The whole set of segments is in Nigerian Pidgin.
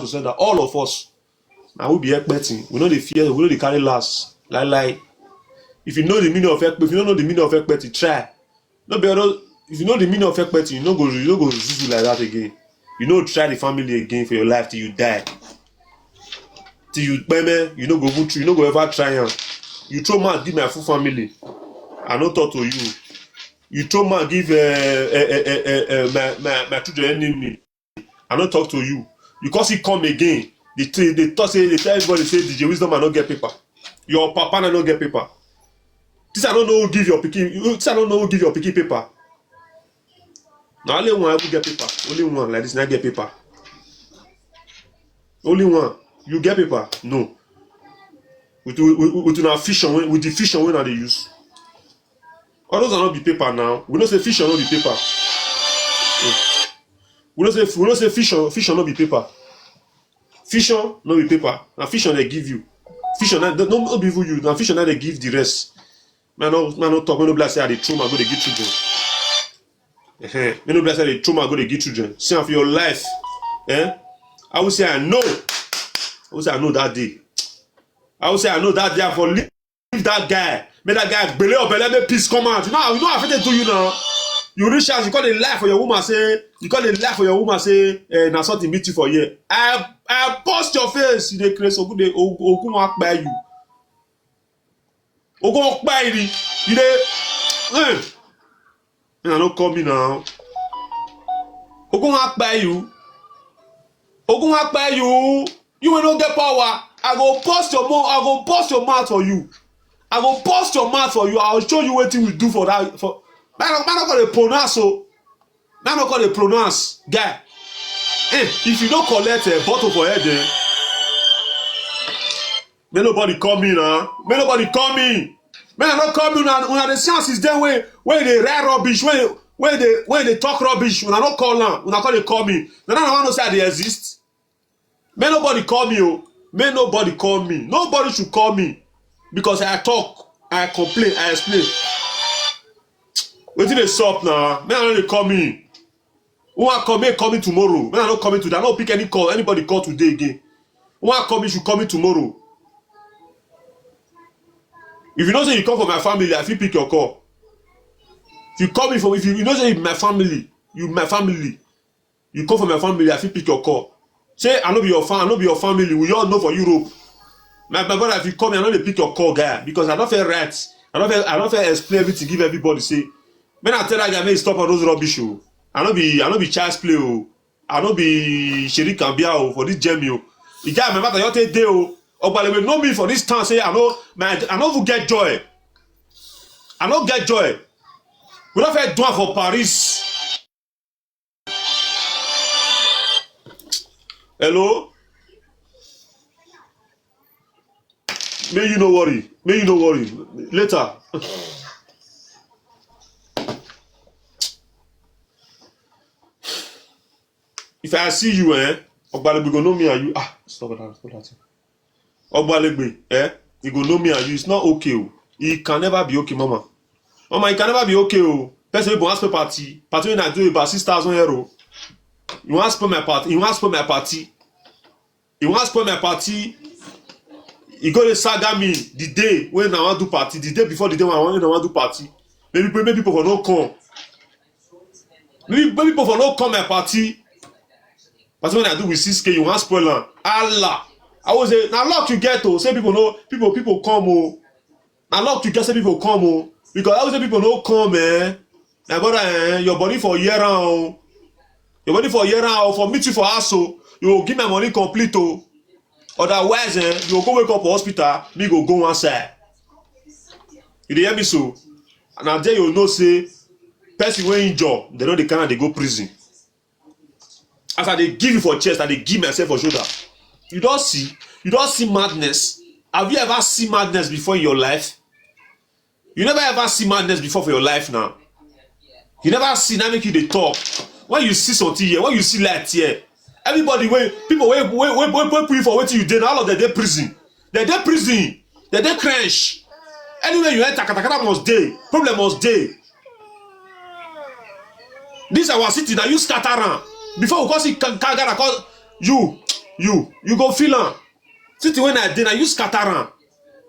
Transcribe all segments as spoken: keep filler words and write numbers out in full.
to send am. All of us, na we be Ekpeti. We no dey fear, we no dey carry last. Lie lie. If you know the meaning of Ekpeti, if you no know the meaning of Ekpeti, try. No be all those, if you know the meaning of Ekpeti, you no go, you no go zuzu like that again. You no try the family again for your life till you die. Till you kpeme, you no go even try, you no go ever try am. You throw mouth give my full family, I no talk to you. You throw mouth give, uh, uh, uh, uh, uh, my, my, my children enemy, I no talk to you. You come still come again. They, they, they talk say, they tell everybody say D J Wisdom I no get paper. Your papa na no get paper. This I no know who give your pikin. This I no know who give your pikin paper. Na only one I get paper. Only one like this na get paper. Only one. You get paper? No. With, with, with una fiction, with the fiction wey una dey use. All those are not be paper now. We no say fiction no be paper. Mm. We no say, we no say fiction, fiction no be paper. Fiction no be paper. Na fiction they give you. Fiction na no, no be even you. Na fiction na they give the rest. Man no, man no talk. Man no be like say I dey throw my go dey give children. Eh, man no be like say I dey throw my go dey give children. See am for your life. Eh? I will say I know. I will say I know that day. I will say I know that day I for leave that guy. Make that guy gbele your belle, make peace come out. You know, you know how fit do you now. You reach out, you call a lie for your woman, say, you call a lie for your woman, say, eh, na something meet you for here. I, I bust your face. You dey crazy. Ogun dey, Ogun wan kpai you. Ogun wan kpai you. You dey, eh. Una no call me now. Ogun wan kpai you. Ogun wan kpai you. You wey no get power. I go burst your mouth. I go burst your mouth for you. I go burst your mouth for you. I will show you wetin we do for that. For man, man no go dey pronounce o. Man no go dey pronounce, guy. Eh, if you no collect a bottle for head, eh, make nobody call me now. Make nobody call me. Make I no call me. Una, una dey see as is dem wey, wey dey write rubbish, wey, wey dey, wey dey talk rubbish. Una no call am. Una come dey call me. Na now una wan know say I dey exist. Make nobody call me o. Make nobody call me. Nobody should call me because I talk, I complain, I explain. Wetin dey sup now? Make I no dey call me. Who I call? Make call me tomorrow. Make I no call me today. I no pick any call. Anybody call today again? Who I call me should call me tomorrow. If you know say you come for my family, I fit pick your call. If you call me for, if you, you know say you be my family, you be my family, you come for my family, I fit pick your call. Say I no be your fan, I no be your family. We all know for Europe. My, my brother, if you call me, I no dey pick your call, guy, because I no fit write. I no fit, I no fit explain everything give everybody. Say, make I tell that guy make he stop all those rubbish o. I no be, I no be child's play o. I no be Sheri Kambia o for this journey o. The guy, my matter, you take day o. Ogbalebe know me for this town. Say I no, my, I no even get joy. I no get joy. We don first do am for Paris. Hello? Make you no worry. Make you no worry. Later. If I see you, eh, Ogbalebe go know me and you. Ah, stop that, stop that thing. Ogbalebe, eh, he go know me and you. It's not okay o. It can never be okay, mama. Mama, it can never be okay o. Person wey go wan spoil party, party wey I do about six thousand euro. You wan spoil my party? You wan spoil my party? You wan spoil my party? You go dey saga me the day when I wan do party, the day before the day when I wan, when I wan do party. Maybe, maybe people for no come. Maybe, maybe people for no come my party. Party wey I do with six K, you wan spoil am. Allah. I was say, na luck you get o. Say people no, people, people come o. Na luck you get say people come o. Because I was say people no come, eh. My brother, eh, your body for year round o. Your body for year round o. For meet you for house o. You go give my money complete o. Otherwise, eh, you go wake up for hospital, me go go one side. You dey hear me so? And na there you know say person wey injure, they no dey carry am dey go prison. As I dey give you for chest, I dey give myself for shoulder. You don see? You don see madness? Have you ever seen madness before in your life? You never ever see madness before for your life now. You never see, na make you dey talk. When you see something here, when you see light here, everybody wey, people wey, wey, wey, wey, wey put you for wetin you dey, na all of them dey prison. They dey prison. They dey crash. Anywhere you enter, katakata must dey. Problem must dey. This our city, na you scatter am. Before we come see ka-, ka-, gather, call you. You, you go feel am. City wey I dey, na you scatter am.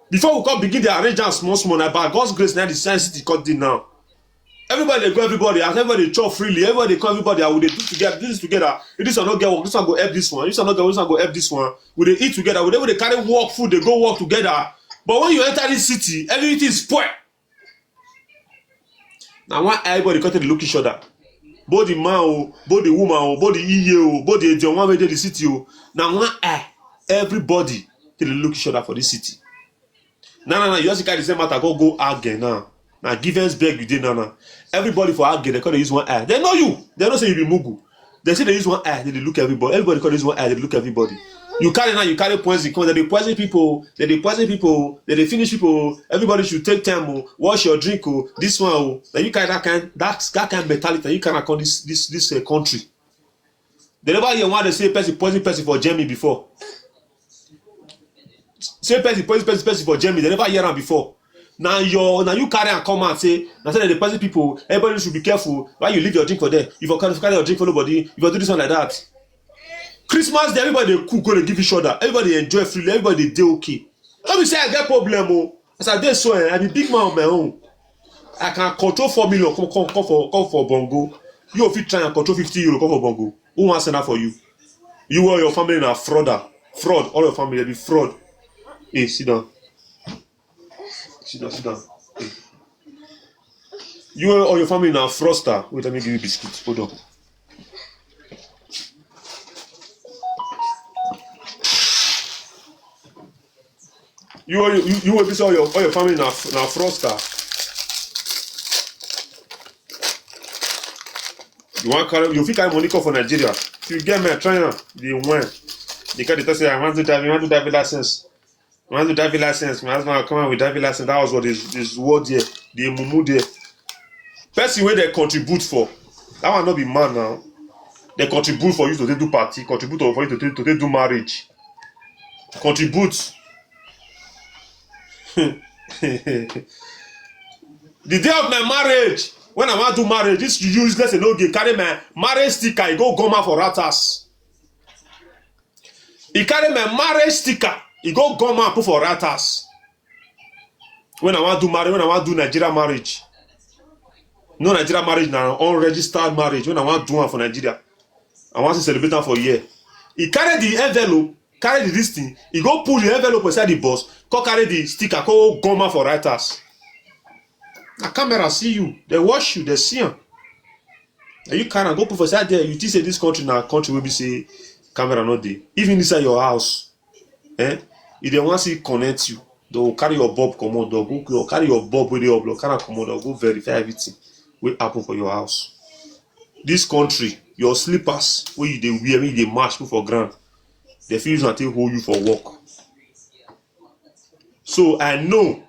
Before we come begin dey arrange am small small, na by God's grace na the same city come dey now. Everybody dey go everybody, as everybody dey chop freely, everybody dey come everybody, and we dey do together, do this together. If this one no get work, this one go help this one. If this one no get work, this one go help this one. We dey eat together, we dey even dey carry work food dey go work together. But when you enter this city, everything spoil. Na one eye everybody come take dey look each other. Both the man o, both the woman o, both the iye o, both the ejon one wey dey the city o. Na one eye everybody take dey look each other for this city. Na na na, you just carry the same matter go go Agege now. Na Givensburg you dey now now. Everybody for Agege dey come dey use one eye. Dem know you. Dem know say you be mugu. Dem still dey use one eye, dem dey look everybody. Everybody come dey use one eye, dey look everybody. You carry now, you carry poison come, dem dey poison people, dem dey poison people, dem dey finish people. Everybody should take time o, wash your drink o, this one o. Na you carry that kind, that, that kind mentality, na you carry am come this, this, this, uh, country. Dem never hear one dey say person poison person for Germany before. Say person poison person, person for Germany, dem never hear am before. Na your, na you carry am come out say, na say dem dey poison people, everybody should be careful. Why you leave your drink for there? You for carry, carry your drink for nobody, you for do this one like that. Christmas Day, everybody dey cook, go dey give each other, everybody dey enjoy freely, everybody dey dey okay. No be say I get problem o. As I dey so, eh, I be big man on my own. I can control four million, come, come, come for, come for bongo. You fit try and control fifty euro, come for bongo. Who wan send am for you? You and your family na frauder. Fraud, all your family be fraud. Hey, sit down. Sit down, sit down. Hey. You and all your family na fraudster. Wait, let me give you biscuit. Hold on. You, you, you, you will be so all your, all your family na, na fraudster. You want carry, you fit carry money come for Nigeria. If you get me, try am. The one. They carry tell say, "I want to drive, I want to drive license. I want to drive license." My husband come out with drive license. That was what is, is what there. The mumu there. Person wey dem contribute for. That one no be man now. Dem contribute for you to take do party, contribute for you to take, to take do marriage. Contribute. The day of my marriage, when I wan do marriage, this useless enoge carry my marriage sticker, e go goma for rat house. E carry my marriage sticker, e go goma put for rat house. When I wan do marriage, when I wan do Nigeria marriage. No, Nigeria marriage na unregistered marriage. When I wan do am for Nigeria, I wan still celebrate am for here. E carry the envelope, carry the this thing, e go pull the envelope inside the bus, come carry the sticker, come goma for rat house. Na camera see you, dem watch you, dem see am. Na you carry am go put for side there, you think say this country na country wey be say camera no dey? Even inside your house, eh, if dem wan still connect you, dem go carry your bulb comot, dem go, dem go carry your bulb wey dey up, dem go carry am comot, dem go verify everything wey happen for your house. This country, your slippers wey you dey wear, wey you dey match put for ground, dem fit use am take hold you for work. So I know.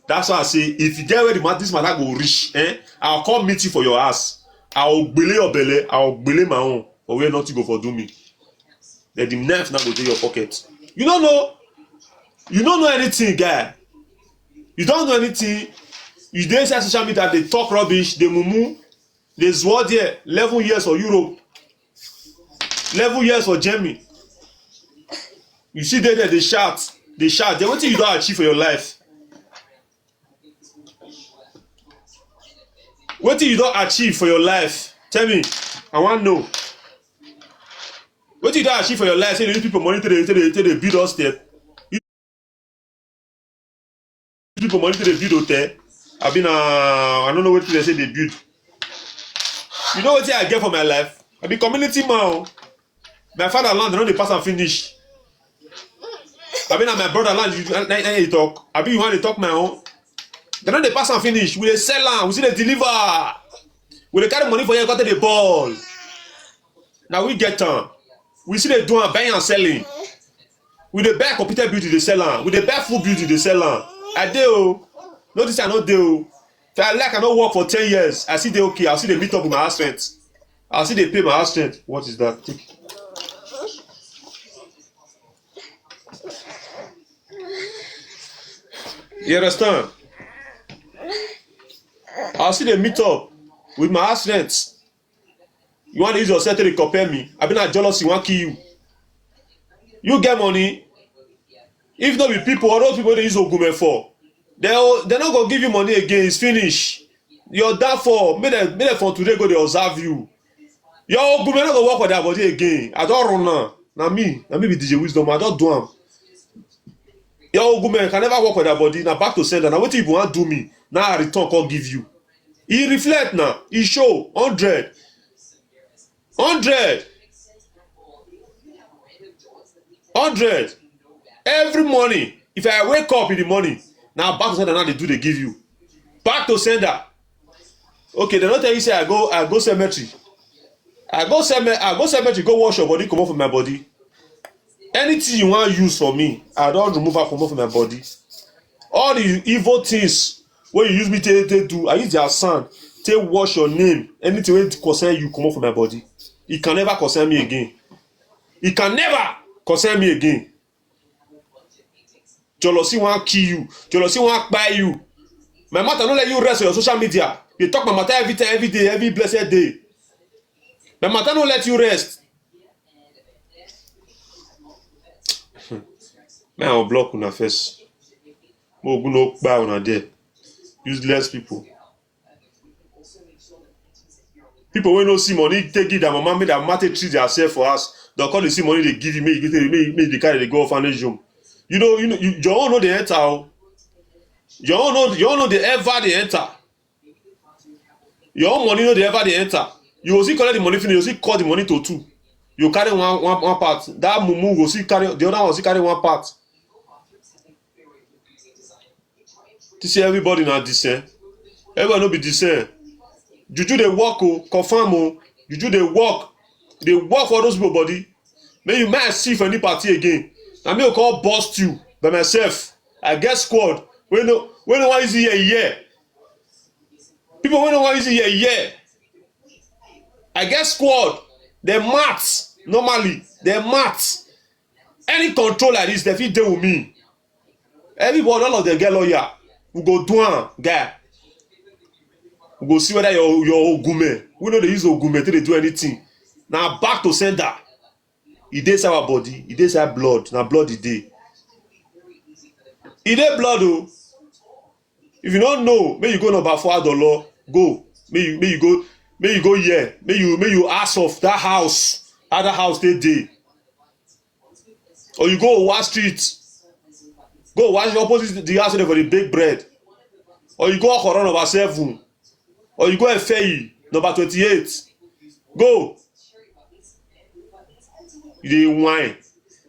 That's why I say, if you get where the ma-, this matter go reach, eh, I'll come meet you for your house. I'll gbele your belle, I'll gbele my own, for where nothing go for do me. Then the knife now go dey your pocket. You don't know. You don't know anything, guy. You don't know anything. You dey inside social media, dey talk rubbish, dey mumu, dey zuo there, eleven years for Europe, eleven years for Germany. You see dey there, dey shout, dey shout. Then wetin you don achieve for your life? Wetin you don achieve for your life? Tell me, I wan know. Wetin you don achieve for your life? Say you dey use people money take dey, take dey, take dey build hostel. Use people money take dey build hotel. Abi na, I no know wetin dem say dey build. You know wetin I get for my life? I be community man o. My father land, dem no dey pass am finish. Abi na my brother land you, na, na, na you talk? Abi you wan dey talk my own? Dem no dey pass am finish. We dey sell am, we still dey deliver. We dey carry money for here, come take dey ball. Na we get am. We still dey do am, buying and selling. We dey buy computer building, dey sell am. We dey buy full building, dey sell am. I dey o. No think say I no dey o. If I like, I no work for ten years, I still dey okay. I still dey meet up with my house rent. I still dey pay my house rent. What is that? Take. You understand? I still dey meet up with my house rent. You wan dey use yourself take dey compare me? Abi na jealousy wan kill you? You get money? If no be people, all those people dey use ogume for, they they no go give you money again. It's finish. Your downfall. Make dem make dem from today go dey observe you. Your ogume no go work for their body again. I don run now. Na me, na me be D J Wisdom. I don do am. Your ogume can never work for their body. Na back to sender. Na wetin you wan do me? Now I return come give you. E reflect now. E show hundred. Hundred. Hundred. Every morning, if I wake up in the morning, now back to sender now they do they give you. Back to sender. Okay, they don't tell you say I go I go cemetery. I go cemetery, I go cemetery, go wash your body, come off of my body. Anything you want use for me, I don't remove her, come off of my body. All the evil things where you use me to, to do, I use their son to wash your name. Anything wey concern you, come off of my body. It can never concern me again. It can never concern me again. Jealousy wan kill you. Jealousy wan kpai you. My matter no let you rest on your social media. You talk my matter every time, every day, every blessed day. My matter no let you rest. Man, I'll block una first. Mo go no kpai una there. Useless people. People wey no see money take give their mama, make their mama take treat theirself for house. Dem come dey see money dey give you, make you take, make, make you dey carry dey go orphanage home. You know, you know, you, your own no dey enter o. Your own no, your own no dey ever dey enter. Your own money no dey ever dey enter. You go still collect the money finish, you go still cut the money to two. You carry one, one, one part. That mumu go still carry, the other one still carry one part. You see, everybody na the same. Everybody no be the same. Juju dey work o, confirm o. Juju dey work. Dey work for those people body. Make you, make I see for any party again. Na me go come burst you by myself. I get squad. Wey no, wey no wan use here, here. People wey no wan use here, here. I get squad. Dem mad. Normally, dem mad. Any control like this, dem fit dey with me. Everybody, all of them get lawyer. We go do am, guy. We go see whether your, your ogume. We no dey use ogume to dey do anything. Na back to sender. E dey inside our body. E dey inside blood. Na blood e dey. E dey blood o. If you no know, make you go number four Adolo. Go. Make you, make you go, make you go here. Make you, make you ask of that house. How that house take dey. Or you go Owa Street. Go Owa Street, opposite the house wey dey for the bake bread. Or you go Okoro number seven. Or you go Efeyi number twenty-eight. Go. You dey whine.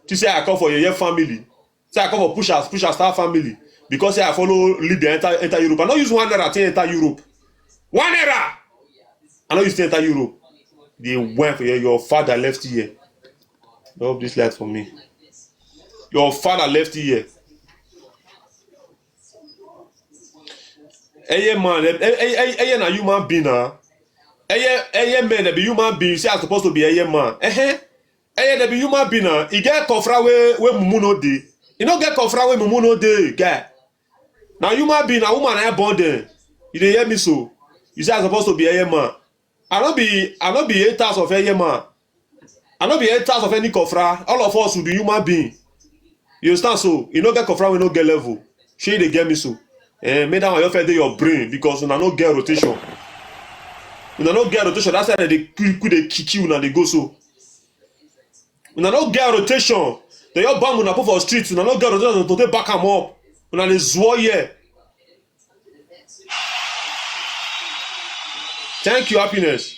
Think say I come for yeye family. Say I come for push as, push as star family. Because say I follow Libya enter, enter Europe. I no use one naira take enter Europe. One naira. I no use take enter Europe. Dey whine for your, your father left here. Drop this light for me. Your father left here. Eye man, eh, eh, eh, eh, na human being na. Eye, eye men, they be human being. You say I supposed to be eye man. Eh, eh. Eye, they be human being na. E get confra wey, wey mumu no dey. E no get confra wey mumu no dey, guy. Na human being, na woman na born dem. You dey hear me so? You say I supposed to be eye man. I no be, I no be haters of eye man. I no be haters of any confra. All of us will be human being. You understand? So e no get confra wey no get level. Shey you dey get me so? Eh, make that one your fair dey your brain because una no get rotation. Una no get rotation. That's why they quick, quick dey kick you, una dey go so. Una no get rotation. They your bomb una put for street. Una no get rotation to take back am up. Una dey zuo here. Thank you, happiness.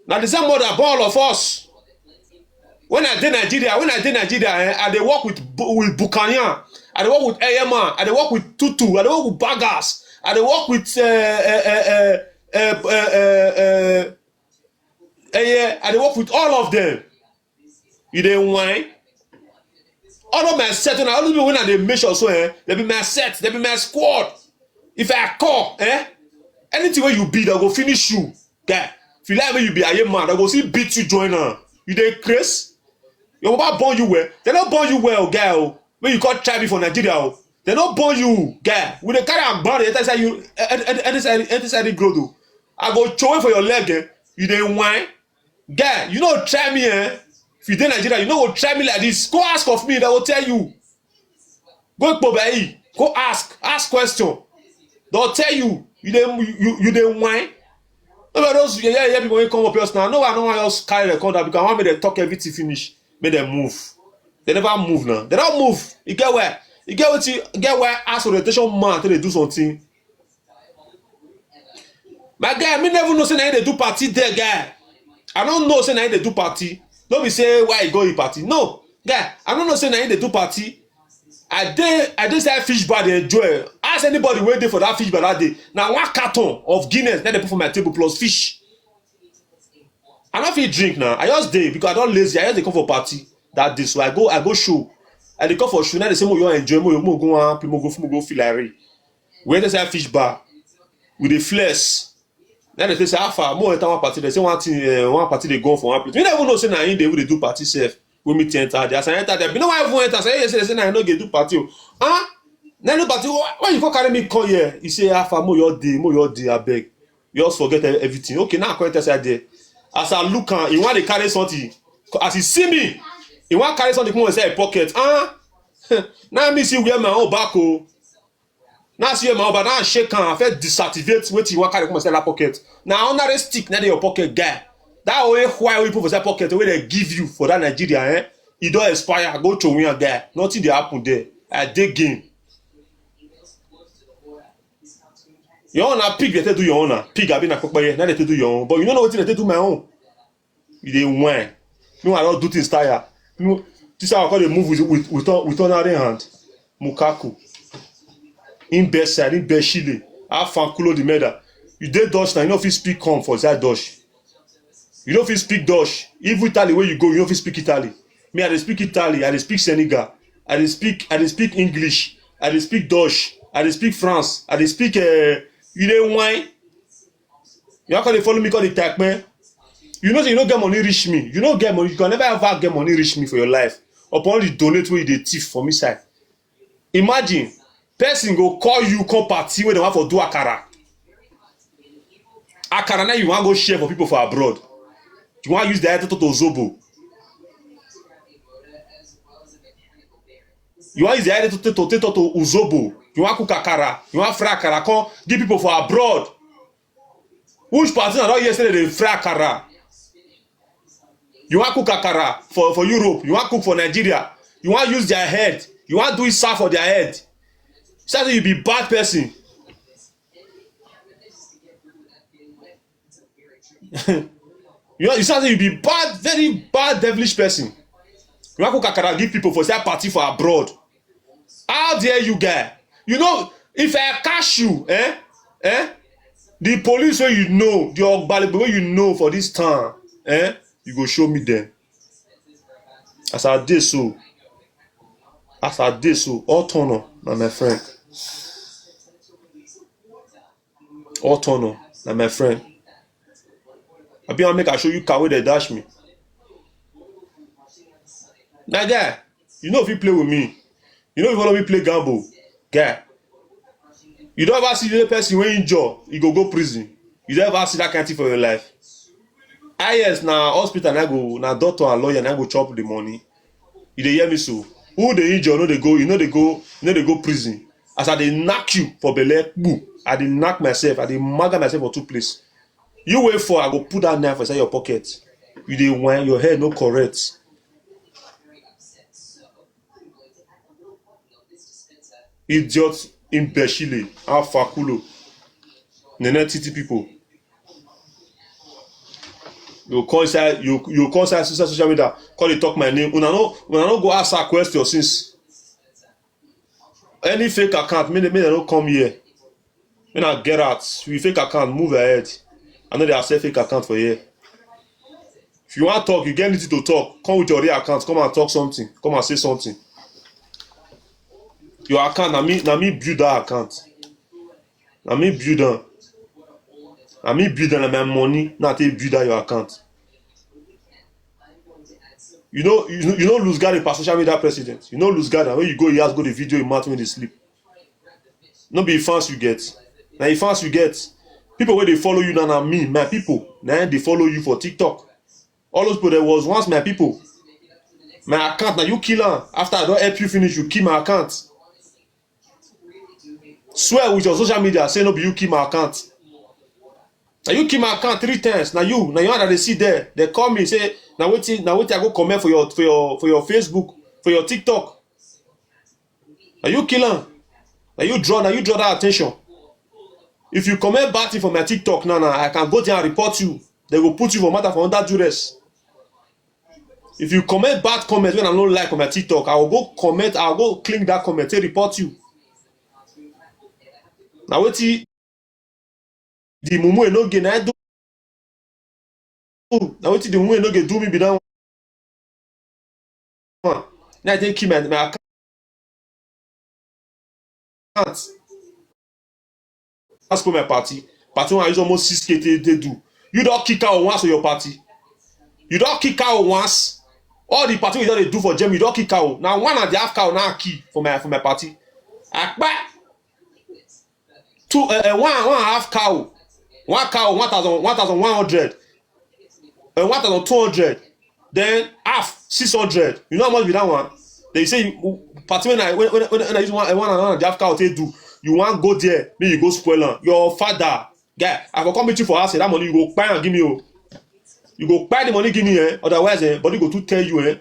Na the same mother born all of us. When I dey Nigeria, when I dey Nigeria, eh, I dey work with Bu-, with Bukanya. I dey work with Eyema. I dey work with Tutu. I dey work with Bagas. I dey work with, eh, eh, eh, eh, eh, eh, eh, eh, eh, yeah, I dey work with all of them. You dey whine? All of my set, and all of me when I dey make sure so, eh, they be my set, they be my squad. If I call, eh, anything wey you be, they go finish you. Guy, if you like, when you be a man, they go still beat you, join am. You dey craze? Your papa born you well. They no born you well, guy. Oh. When you come try me for Nigeria, oh. They no born you, guy. We dey carry am born enter inside you, enter inside, enter inside the ground, oh. I go throw for your leg, eh? You dey whine? Guy, you no try me, eh? If you dey Nigeria, you no go try me like this. Go ask of me, I go tell you. Go Ikpoba, go ask, ask question. They'll tell you, you dey, you, you dey whine. No be those, yeah, yeah, yeah, people wey come up here now. No, I no wan just carry dem come down because I wan make dem talk everything finish, make dem move. Dem never move now. Dem don move. E get where, e get wetin, e get where as orientation man take dey do something. My guy, me never know say na him dey do party there, guy. I no know say na him dey do party. No be say why he go him party. No, guy, I no know say na him dey do party. I dey, I dey inside fish bar dey enjoy. Ask anybody wey dey for that fish bar that day. Na one carton of Guinness na dey put for my table plus fish. I no fit drink now. I just dey because I don lazy. I just dey come for party that day. So I go, I go show. I dey come for show. Now they say, "Mo, you enjoy. Mo, you, mo go one, mo go, mo go feel like rain." We enter inside fish bar. We dey flex. Now they say, "How far? Mo enter one party." They say one thing, uh, one party dey go for one place. We never know say na him dey, we dey do party sef. We meet enter there. As I enter there, you know why I even enter? Say, "Yes, yes, na I no dey do party." Oh. Huh? Na no party. Why, why you come carry me come here? He say, "How far? Mo your day, mo your day, abeg. You just forget e-, everything." Okay, now I come enter inside there. As I look am, he wan dey carry something. As he see me, he wan carry something come inside him pocket. Huh? Now me see wear my own back, oh. Now I see my own, but now I shake am. I first deactivate wetin you wan carry come inside that pocket. Na ordinary stick na dey your pocket, guy. That only why we put for inside pocket wey they give you for that Nigeria, eh? E don expire. Go throw am, guy. Nothing dey happen there. I dey game. Your own na pig dey take do your own na. Pig abi na pepper, na dey take do your own. But you no know wetin dey take do my own. You dey whine. No, I don do things tire. No, this how I call dey move with, with, with, with ordinary hand. Mukaku. Imbecile, imbecile. Afankulo the murder. You dey Dutch now, you no fit speak come for inside Dutch. You no fit speak Dutch. Even Italy where you go, you no fit speak Italy. Me, I dey speak Italy, I dey speak Senegal, I dey speak, I dey speak English, I dey speak Dutch, I dey speak France, I dey speak, uh, you dey whine. You come dey follow me, come dey type, man. You know say you no get money reach me. You no get money. You can never ever get money reach me for your life. Upon the donate wey you dey thief for me side. Imagine, person go call you come party wey dem wan for do akara. Akara na you wan go share for people for abroad. You wan use the item to zobo. You wan use the item to, to, to, to uzobo. You wan cook akara. You wan fry akara come give people for abroad. Which party na don hear say dem dey fry akara? You wan cook akara for, for Europe. You wan cook for Nigeria. You wan use their head. You wan do isa for their head. Say you be bad person. You know, you sound say you be bad, very bad, devilish person. You wan cook akara give people for say party for abroad. How dare you, guy? You know, if I catch you, eh? Eh? The police wey you know, the ogbalegbe wey you know for this town, eh? You go show me them. As I dey so, as I dey so, all turn up, na my friend. All turn up, na my friend. I be wan make I show you car wey dem dash me. Na guy, you no fit play with me. You no fit follow me play gamble, guy. You don ever see the person wey injure, e go go prison? You don ever see that kind thing for your life? Highest na hospital na go, na doctor and lawyer na go chop the money. You dey hear me so? Who dey injure no dey go, you no dey go, you no dey go prison. As I dey knack you for belle, kpu, I dey knack myself, I dey maga myself for two place. You wait for, I go put that knife inside your pocket. You dey whine, your head no correct. Idiot, imbecile, afakulo, nene titi people. You come inside, you, you come inside social, social media, come dey talk my name. Una no, una no go ask her question since. Any fake account, make dem, make dem no come here. Make una get out. If you fake account, move ahead. I no dey accept fake account for here. If you wan talk, you get anything to talk, come with your real account. Come and talk something. Come and say something. Your account, na me, na me build that account. Na me build am. Na me build am, na my money. Na take build that your account. You know, you know, you no lose guard per social media president. You no lose guard when you go, you ask go the video, you mouth when they sleep. No be fans you get. Na the fans you get. People wey dey follow you na, na me, my people. Na they follow you for TikTok. All those people, there was once my people. My account, na you kill am. After I don help you finish, you kill my account. Swear with your social media, say no be you kill my account. Na you kill my account three times. Na you, na you that they see there. They call me, say, na wetin, na wetin I go comment for your, for your, for your Facebook, for your TikTok. Na you kill am. Na you draw, na you draw that attention. If you comment bad thing for my TikTok now, now I can go there and report you. They go put you for matter for under duress. If you comment bad comment when I no like on my TikTok, I will go comment, I will go click that comment, say report you. Na wetin the mumu no get, na do. Na wetin the mumu no get do me be that one. Na I take kill my, my account. Ask for my party. Party one use almost six K take, take do. You don kick out once for your party. You don kick out once. All the party we don dey do for Germany, you don kick out. Na one and a half cow now kill for my, for my party. Akpa. Two, uh, uh, one, one and a half cow. One cow, one thousand, one thousand one hundred. Uh, one thousand two hundred. Then half, six hundred. You know how much be that one? They say you, party when I, when, when, when I use one, one and a half cow take do. You want go there, make you go spoil am. Your father, guy, I go come meet you for house, that money you go buy and give me, oh. You go buy the money, give me, eh? Otherwise, eh, body go to tell you, eh?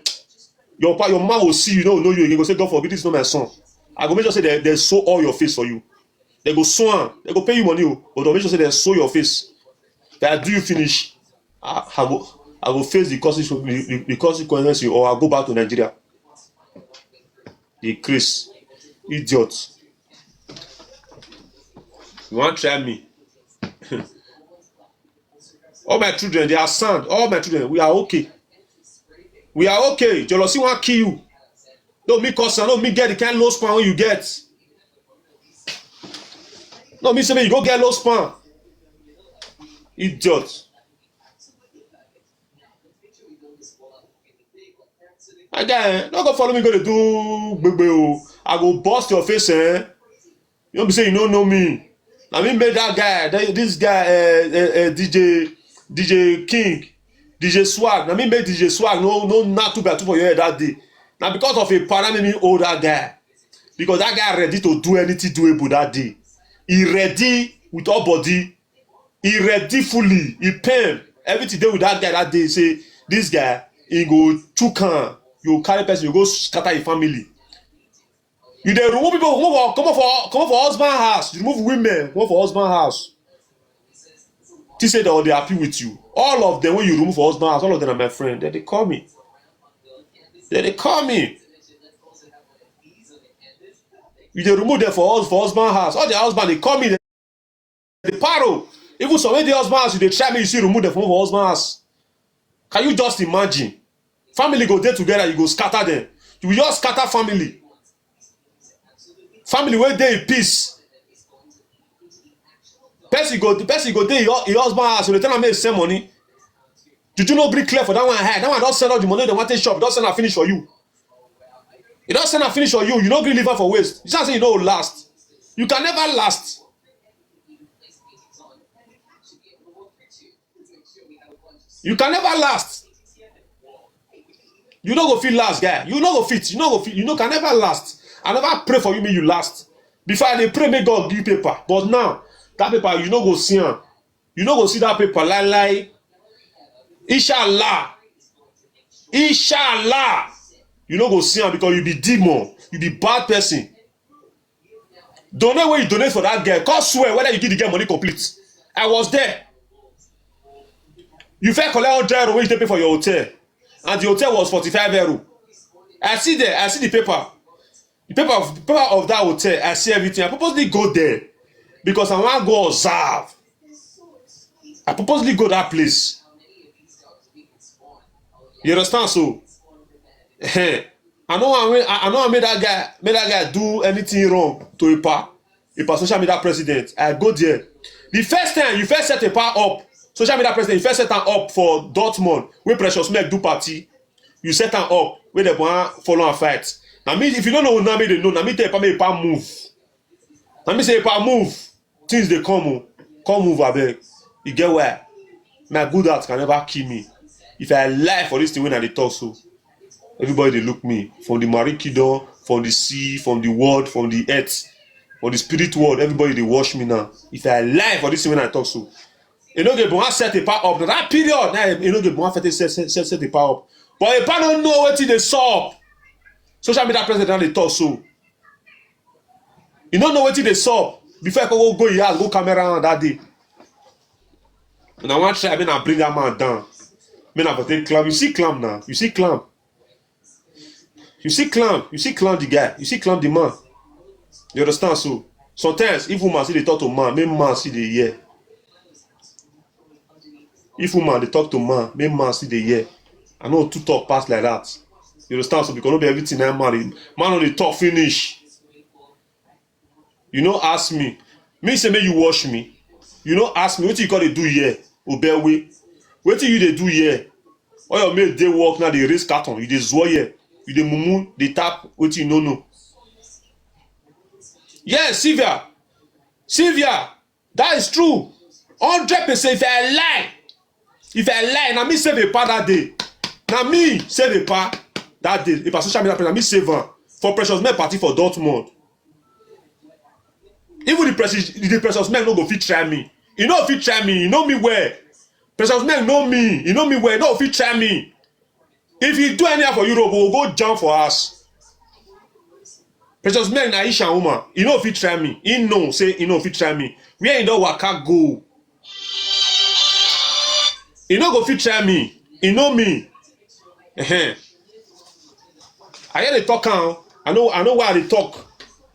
Your pa, your mama will see you, no, know you again. Go say, "God forbid, this is not my son." I go make sure say they, they sew all your face for you. They go sew am. They go pay you money, oh, but they'll make sure say they sew your face. That do you finish? I, I go, I go face the consequences, the, the, the consequences, or I go back to Nigeria. The craze, idiot. You want try me? All my children, they are sound. All my children, we are okay. We are okay. Jealousy won't kill you. No, me cause, no, me get the kind low span you get. No, me say me you go get low span. Idiot. Again, no go follow me, go dey do gbegbe, oh. I go burst your face, eh? You no be say you no know me. Na me make that guy, that, this guy, uh, uh, uh, D J, D J King, D J Swag. Na me make D J Swag no, no knock two by two for your head that day. Now because of a para, make me hold that guy. Because that guy ready to do anything doable that day. He ready with all body. He ready fully. He pen. Everything dey with that guy that day. Say, "This guy, he go chook am. You carry person, you go scatter your family." You dey remove people, comot for, comot for, comot for husband house. You remove women, comot for husband house. Think say they dey happy with you. All of them when you remove for husband house, all of them are my friend. Then they call me. Then they call me. You dey remove them for hus-, for husband house. All the husband, they call me. The paro. Even some wey dey husband house, you dey try me, you see remove them from for husband house. Can you just imagine? Family go dey together, you go scatter them. You will just scatter family. Family wey dey in peace. Person go, the person go dey your, your husband house, you dey tell am make he send money. Juju no gree clear for that one head. That one don send all the money they want to shop, don send am finish for you. You don send am finish for you. You no gree leave am for waste. You say you no last. You can never last. You can never last. You no go fit last, guy. You no go fit. You no go fit. You no can never last. I never pray for you, make you last. Before I dey pray, make God give paper. But now, that paper, you no go see am. You no go see that paper. Lie, lie. Inshallah. Inshallah. You no go see am because you be demon. You be bad person. Donate wey you donate for that girl. Come swear whether you give the girl money complete. I was there. You first collect hundred euro wey you take pay for your hotel. And the hotel was forty-five euro. I see there, I see the paper. The paper of, the paper of that hotel, I see everything. I purposely go there because I wan go observe. I purposely go that place. You understand? So, eh, I no wan, I, I no wan make that guy, make that guy do anything wrong to Epa, Epa social media president. I go there. The first time you first set Epa up, social media president, you first set am up for Dortmund, wey Precious Meg do party. You set am up, wey dem wan follow am fight. Na me, if you no know, na me dey know. Na me tell Epa make Epa move. Na me say, "Epa, move. Things dey come o. Come move, abeg." You get why? My good heart can never kill me. If I lie for this thing wey I dey talk so, Everybody dey look me, from the marikidon, from the sea, from the world, from the earth, from the spirit world. Everybody dey watch me now. If I lie for this thing wey I talk so, e no get, but I set the power up. Na that period, na e no get, but I set, set, set, set the power up. But if I don't know wetin dey sup, social media president now dey talk so. You no know wetin dey sup. Before I go go your house, go camera am that day. And I wan try, make I bring that man down. Make I for take clamp. You see clamp now. You see clamp. You see clamp. You see clamp the guy. You see clamp the man. You understand? So sometimes if woman see dey talk to man, make man see dey hear. If woman dey talk to man, make man see dey hear. I no too talk pass like that. You understand? So because no be everything na man dey, man no dey talk finish. You no ask me. Me say make you watch me. You no ask me wetin you come dey do here, Obewe. Wetin you dey do here? All your mate dey work now, dey raise carton, you dey zuo here, you dey mumu, dey tap wetin you no know. Yes, Sylvia. Sylvia, that is true. Hundred percent. If I lie, if I lie, na me save a pa that day. Na me save a pa that day. If I social media, na me save am for Precious Men party for Dortmund. Even the Precious, the Precious Men no go fit try me. You no fit try me. You know me well. Precious Men know me. You know me well. No fit try me. If you do anyhow for Europe, we go jam for us. Precious Men na Asian woman. You no fit try me. He know say he no fit try me. Where he don waka go, he no go fit try me. He know me. Ehen. I hear dey talk am. I know, I know why I dey talk.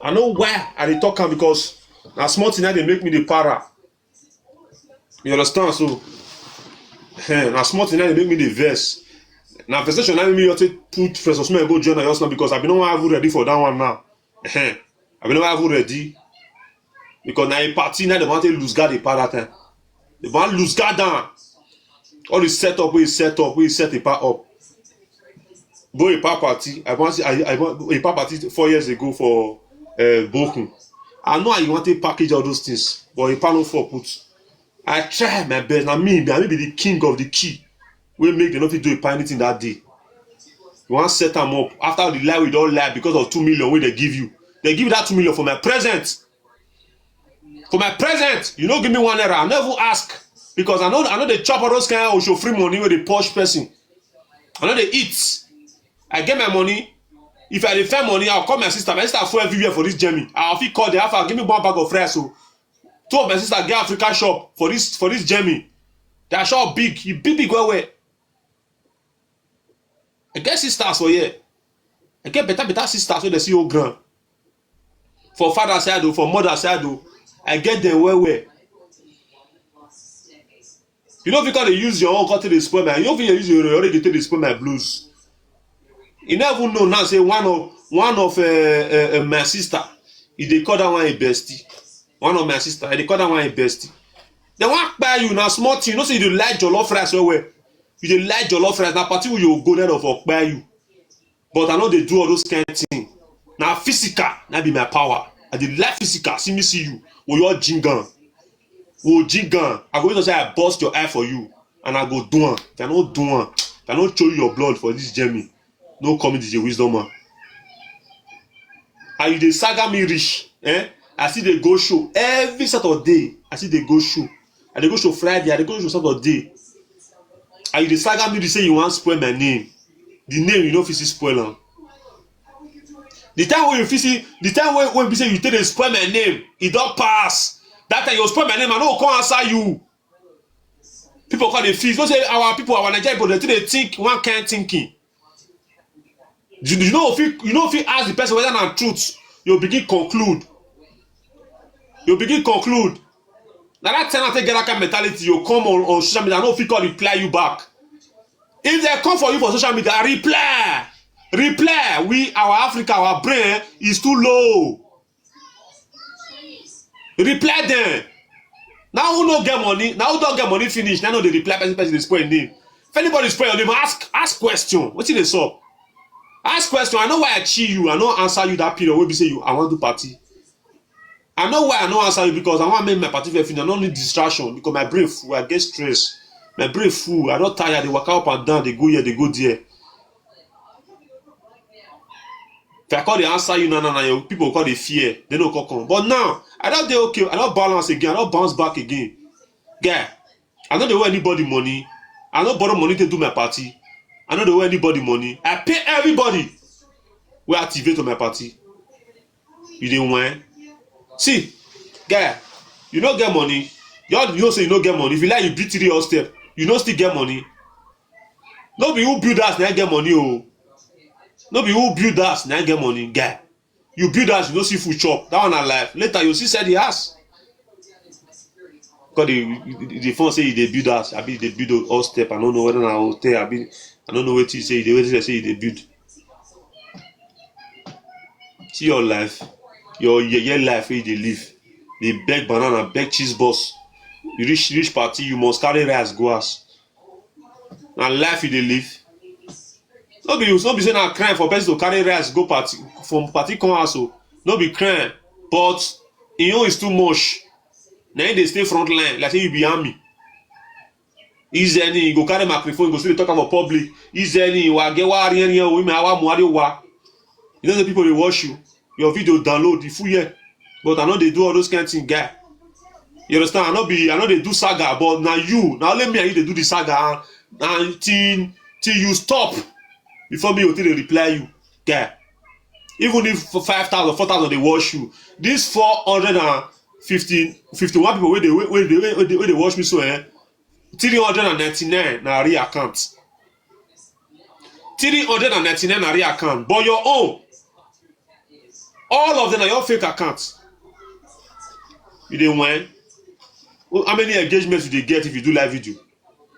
I know why I dey talk am, because na small thing na dey make me dey para. You understand? So, eh, na small thing na dey make me dey vex. Na vexation na make me just take put Precious Men go join am just now, because I bin no wan even ready for that one now. Eh, I bin no wan even ready. Because na a party na dem wan take lose guard dey pa that time. Dem wan lose guard down. All the setup wey he set up, wey he set a pa up. Go a pa party. I wan see, I, I wan, a pa party four years ago for, eh, Bochum. I know how you wan take package all those things, but a pa no fall put. I try my best. Na me, na me be the king of the key wey make dem no fit do a pa anything that day. You wan set am up after the lie wey you don lie because of two million wey dem give you. Dem give you that two million for my present. For my present, you no give me one naira. I no even ask, because I no, I no dey chop all those kind of osho free money wey dey push person. I no dey eat. I get my money. If I dey find money, I'll call my sister. My sister full everywhere for this journey. I'll fit call them, "How far? Give me one bag of rice." So two of my sister get Africa shop for this, for this journey. Their shop big, e big big well well. I get sisters for here. I get better better sisters wey dey see old ground. For father side o, for mother side o, I get them well well. You no fit come dey use your own come take dey spoil my, you no fit use your already take dey spoil my blues. You no even know now say one of, one of, eh, eh, eh, my sister, e dey call that one a bestie. One of my sister, e dey call that one a bestie. Dem wan kpai you, na small thing. You know say you dey like jollof rice well well. You dey like jollof rice, na party wey you go, dem for kpai you. But I no dey do all those kind thing. Na physical na be my power. I dey like physical. See me, see you. Wo yo jingan. Wo jingan. I go make sure say I burst your eye for you. And I go do am. If I no do am, if I no show you your blood for this journey, no call me D J Wisdom Man. And you dey saga me reach, eh? I still dey go show every Saturday. I still dey go show. I dey go show Friday. I dey go show Saturday. And you dey saga me reach say you wan spoil my name. The name you no fit see spoil am. The time wey you fit see, the time wey, wey be say you take dey spoil my name, e don pass. That time you spoil my name, I no go come answer you. People come dey feel. You know say our people, our Nigerian people, dem too dey think one kind thinking. You, you no fit, you no fit ask the person whether na truth. You begin conclude. You begin conclude. Na that time I take get that kind mentality. You come on, on social media, I no fit come reply you back. If dem come for you for social media, reply. Reply. We, our Africa, our brain is too low. Reply them. Na who no get money, na who don get money finish, na no dey reply person, person dey spoil im name. If anybody spoil your name, ask, ask question. Wetin dey sup? Ask question. I know why I chill you. I no answer you that period wey be say you, I wan do party. I know why I no answer you, because I wan make my party fair finish. I no need distraction because my brain full. I get stress. My brain full. I don tire. I dey waka up and down. Dey go here, dey go there. If I call dey answer you now, now, now, your people call dey fear. They no come come. But now, I don dey okay. I don balance again. I don bounce back again. Guy, I no dey owe anybody money. I no borrow money to do my party. I no dey owe anybody money. I pay everybody wey activate on my party. You dey whine? See, guy, you no get money. You all know say you no get money. If you like, you beat three all step. You no still get money. No be who build house na get money o. No be who build house na get money, guy. You build house, you no see food chop. That one na life. Later, you see sell the house. Because the, the, the phone say you dey build house, abi you dey build all step. I no know whether na hotel, abi I no know wetin you say you dey, wetin you say you dey build. See your life, your yeye life wey you dey live. Dey beg banana, beg cheese bus. You reach, reach party, you must carry rice go house. Na life you dey live. No be, no be say na crime for person to carry rice go party, from party come house o. No be crime, but e own is too much. Na him dey stay front line like say you be army. Izeni, you go carry microphone, you go still dey talk am for public. Izeni, wa ge wa rien rien o, ime awa muari wa. You know the people dey watch you. Your video download, the full year. But I no dey do all those kind thing, guy. You understand? I no be, I no dey do saga, but na you, na only me and you dey do the saga. And, and till, till you stop, before me go take dey reply you, guy. Even if five thousand, four thousand dey watch you, this four hundred and fifty, fifty-one people wey dey, wey, wey dey, wey dey, wey dey watch me so, eh, three hundred and ninety-nine na real account. Three hundred and ninety-nine na real account, but your own, all of them na your fake account. You dey whine? How many engagements you dey get if you do live video?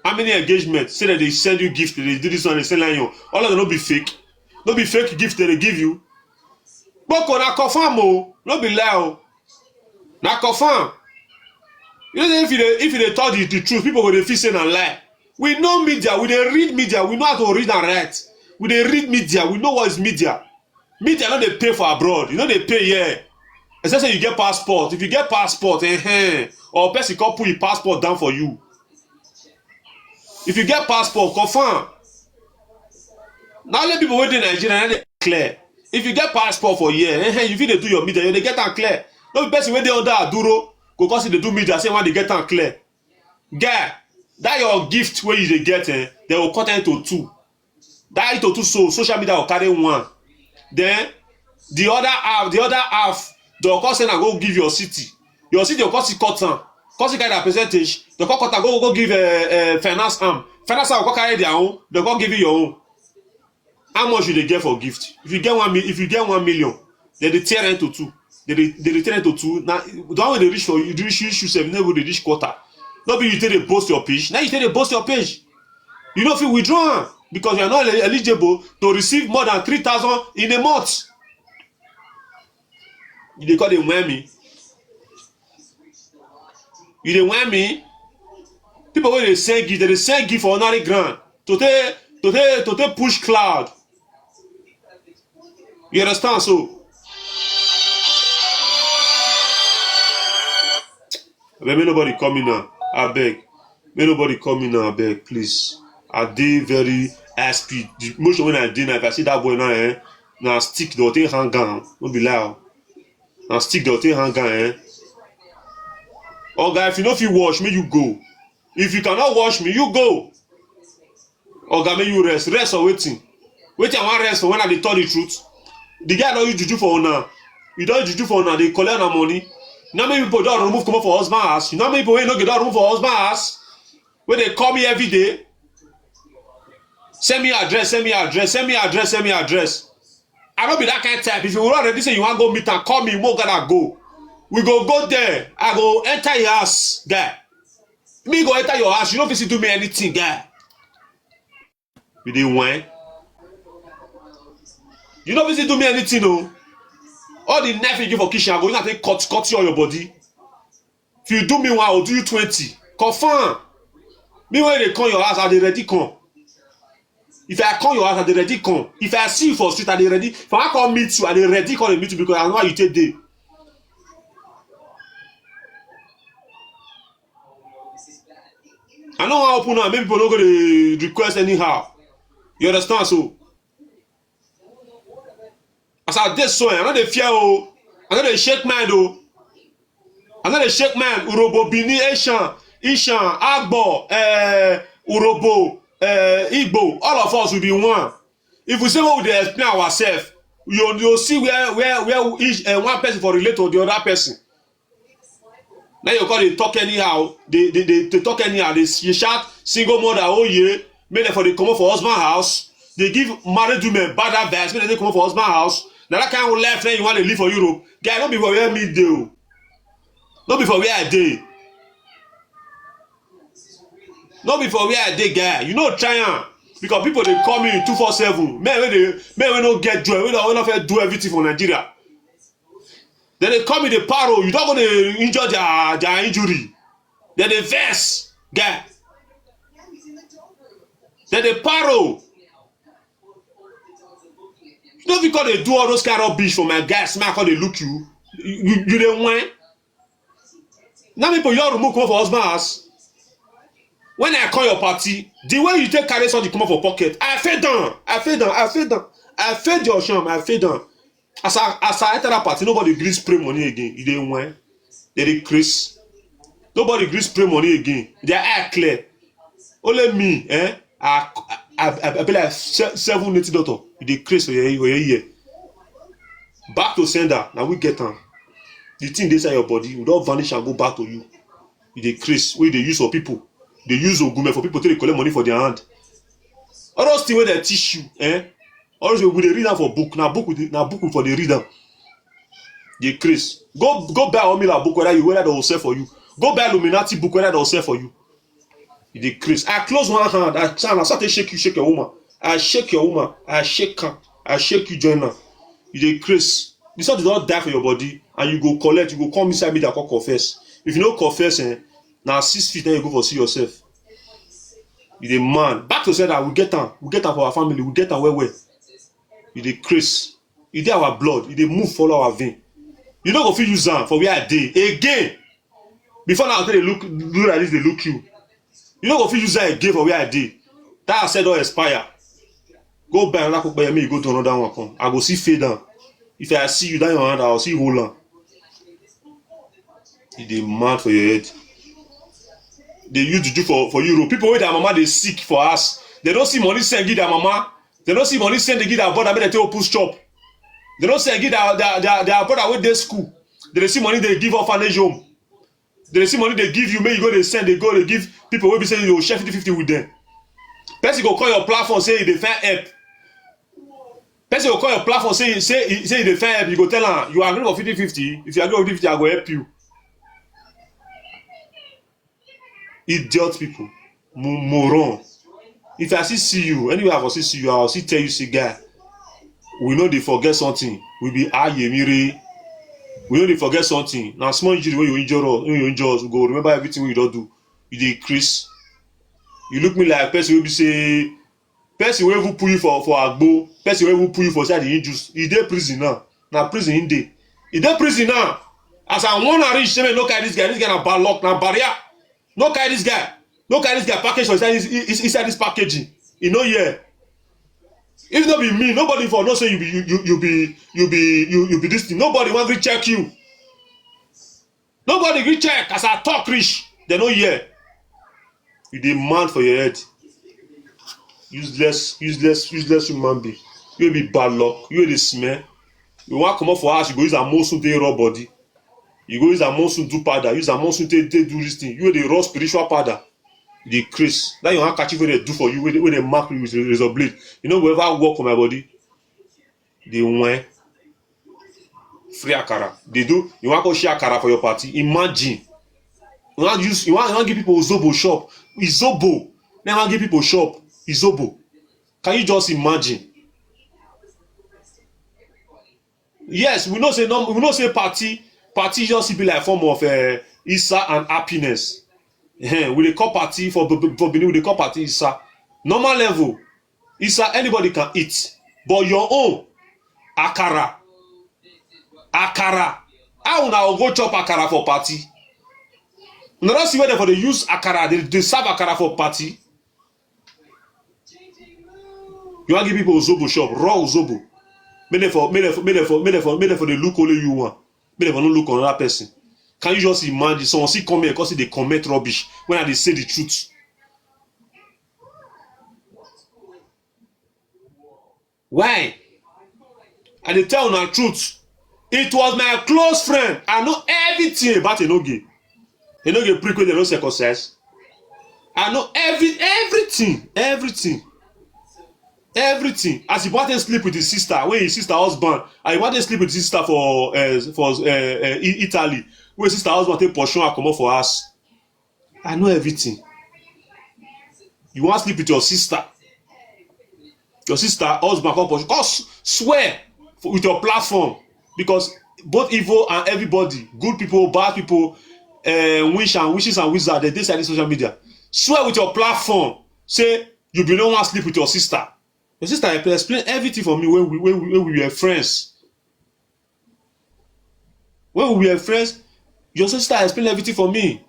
How many engagements? Say that they send you gift, they do this one, they send line you. All of them no be fake. No be fake gift that they give you. But na confirm o, no be lie o. Na confirm. You know, if you dey, if you dey talk the, the truth, people go dey feel say na lie. We know media, we dey read media, we know how to read and write. We dey read media, we know what is media. Media no dey pay for abroad, you no dey pay here. Except say you get passport. If you get passport, eh, eh, or person come put your passport down for you. If you get passport, confirm. Na only people wey dey Nigeria na dey clear. If you get passport for here, eh, eh, you fit dey do your media, you dey get am clear. No be person wey dey under Aduro go come still dey do media say one dey get am clear. Guy, that your gift wey you dey get, eh, they will cut am into two. That into two, so social media go carry one. Then the other half, the other half, they go come say na go give your city. Your city go come still cut am. Come still carry that percentage. They come cut am, go, go give, eh, eh, finance arm. Finance arm go come carry their own. They go come give you your own. How much you dey get for gift? If you get one mi-, if you get one million, they dey tear into two. They dey, they dey tear into two. Now, the one wey dey reach for you, reach you sef, never dey reach quarter. No be you take dey boast your page. Now you take dey boast your page. You no fit withdraw am because you are not eli-, eligible to receive more than three thousand in a month. You dey call dey whine me. You dey whine me. People wey dey send gift, they dey send gift for ordinary ground to take, to take, to take push cloud. You understand? So, abeg, make nobody call me now. Abeg, make nobody call me now. Abeg, please. I dey very high speed. The motion when I dey now, if I see that boy now, eh, na stick dey take hang am. No be lie o. Na stick dey take hang am, eh. Oga, if you no fit wash, make you go. If you cannot wash me, you go. Oga, make you rest. Rest for wetin? Wetin I wan rest for when I dey tell the truth? The guy don use juju for una. You don use juju for una, dey collect una money. You know how many people don remove comot for husband house? You know how many people wey no get don remove for husband house? Wey dey call me every day. Send me address, send me address, send me address, send me address. I no be that kind type. If you wan ready say you wan go meet am, call me, mo gather go. We go go there. I go enter your house, guy. Me go enter your house. You no fit still do me anything, guy. You dey whine? You no fit still do me anything o. All the knife you give for kitchen, I go use am take cut, cut you on your body. If you do me one, I will do you twenty. Confirm. Me when they come your house, I dey ready come. If I come your house, I dey ready come. If I see you for street, I dey ready. If I come meet you, I dey ready come dey meet you because I know how you take dey. I no wan open am, make people no go dey request anyhow. You understand? So, As I dey so, eh, I no dey fear o. I no dey shake mind o. I no dey shake mind. Urhobo, Benin, Eshan, Eshan, Agbo, eh, Urhobo, eh, Igbo, all of us will be one. If we say we dey explain ourselves, you you see where where where each uh, one person for relate to the other person. Now you call dey talk anyhow, they they they, they talk anyhow. They you shout single mother, oh yeah, make them for dey comot for husband house. They give married women bad advice, make them dey comot for husband house. Now that kind of life now you want to live for Europe, guy, no be for where me dey o. No be for where I dey. No be for where I dey, guy. You know try am, because people dey call me two four seven. Men wey dey men wey no get joy, wey no wey no fit do everything for Nigeria. Then they call me the paro. You don't go dey injure their their injury. Then they vex, guy. Then they paro. You no fit come dey do all those kind of rubbish for my guys. Make I come dey look you. You you, you dey whine. Now people you remove comot for husband house. When I call your party, the way you take carry something comot for pocket, I fade down, I fade down, I fade down, I fade your sham, I fade down. As I as I enter that party, nobody gree spray money again. You dey whine, they dey craze. Nobody gree spray money again. Their eye clear. Only me, eh? I I I, I be like se- seven eighty doctor. You dey craze for your for your ear. Back to sender. Now we get am. The thing dey inside your body, we don vanish and go back to you. You dey craze. Wey you dey use for people. Dey use ogume for people to dey collect money for their hand. All those things wey dem teach you, eh? All those we dey read am for book. Na book we dey, na book we for dey read am. Dey craze. Go go buy Omila book whether you whether they will sell for you. Go buy Illuminati book whether they will sell for you. You dey craze. I close one hand. I stand. I start to shake you, shake your woman. I shake your woman. I shake her. I shake you, join her. You dey craze. The sort don die for your body, and you go collect. You go come inside me that come confess. If you no confess, eh, now six feet, then you go for see yourself. You dey man. Back to say that we get am. We get am for our family. We get am well well. You dey craze. E dey our blood. E dey move follow our vein. You no go fit use am for where I dey again. Before now, I dey look do like this, dey look you. You no go fit use am again for where I dey. That I said don expire. Go buy another cook, make you go do another one come. I go see fade down. If I see you down your hand, I will see hold on. You dey mad for your head. They use juju for for Europe. People wey their mama dey sick for us, they don't see money send give their mama. They don't see money send dey give their brother make they take open shop. They don't send give their their their, their brother wey dey school. They dey see money they give orphanage home. They dey see money they give you, make you go dey send, they go dey give people wey be say you go share fifty fifty with them. Person go call your platform say e dey find help. Person go call your platform say say say e dey find help. You go tell am you agree for fifty fifty. If you agree for fifty fifty, I go help you. Idiot people, mo- moron. If I still see you anywhere, I go still see you. I go still tell you say, guy, we no dey forget something. We be ayemire. We no dey forget something. Na small injury wey you injure us, wey you injure us, we go remember everything wey you don do. You dey craze. You look me like person wey be say person wey even put you for for agbo, person wey even put you for inside the injuries, e dey prison now. Na prison him dey. E dey prison now. As I wan reach, say make no carry this guy. This guy na bad luck, na barrier. No carry this guy. No carry this guy package for inside this, inside this packaging. E no hear. If no be me, nobody for know say you be you you, you be you be you you be this thing. Nobody wan gree check you. Nobody gree check as I talk reach. They no hear. You dey mad for your head. Useless, useless, useless human being. You be bad luck. You dey smell. You wan comot for house, you go use amosun take rub body. You go use amosun do powder. Use amosun take take do this thing. You dey rub spiritual powder. You dey craze. That your handkerchief wey they do for you, wey they, wey they mark you with razor blade. You no go ever work for my body. Dey whine. Free akara. They do. You wan go share akara for your party? Imagine. You wan use. You wan you wan give people zobo shop. Izobo. Then you wan give people shop. Izobo. Can you just imagine? Yes, we know say no, we know say party party just be like form of uh, isa and happiness. Eh, we dey call party for Be- for Benin. We dey call party isa. Normal level, isa anybody can eat, but your own akara, akara. How una go go chop akara for party? Una don see where dem for dey use akara, dey dey serve akara for party. You wan give people ozobo shop, raw ozobo. Make dem for make dem for make dem for make dem for make dem for dey look only you one. Make dem for no look another person. Can you just imagine someone still come here come still dey comment rubbish when I dey say the truth? Why? I dey tell una truth. It was my close friend. I know everything about Enoge. Enoge prick wey dem no circumcise. I know every everything, everything, everything. As he wanted sleep with his sister, when his sister husband, I wanted sleep with his sister for uh, for uh, uh, Italy, when his sister husband take pursue her comot for house. I know everything. You wan sleep with your sister, your sister husband come pursue, come swear for, with your platform, because both evil and everybody, good people, bad people, uh, wish and wishes and wizards, they dey inside social media. Swear with your platform, say you be no wan sleep with your sister. Your sister explain everything for me when we when we, when we were friends. When we were friends, your sister explain everything for me.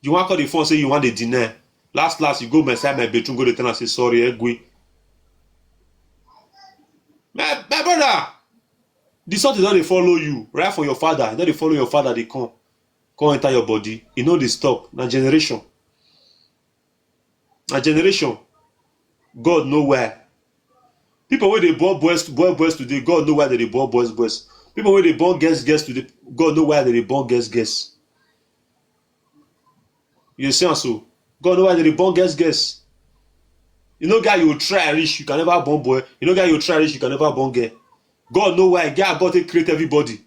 You wan call the phone say you wan dey deny. Last last, you go inside my bedroom, go dey tell am say sorry, Egwe. My my brother, the something don dey follow you right from your father. E don dey follow your father dey come, come enter your body. E no dey stop. Na generation. Na generation. God know why. People wey dey born boys boy boys today, God know why they dey born boys boys. People wey dey born girls girls today, God know why they dey born girls girls. You dey see am so? God know why they dey born girls girls. You know guy you try reach, you can never born boy. You know guy you try reach, you can never born girl. God know why. God God take create everybody.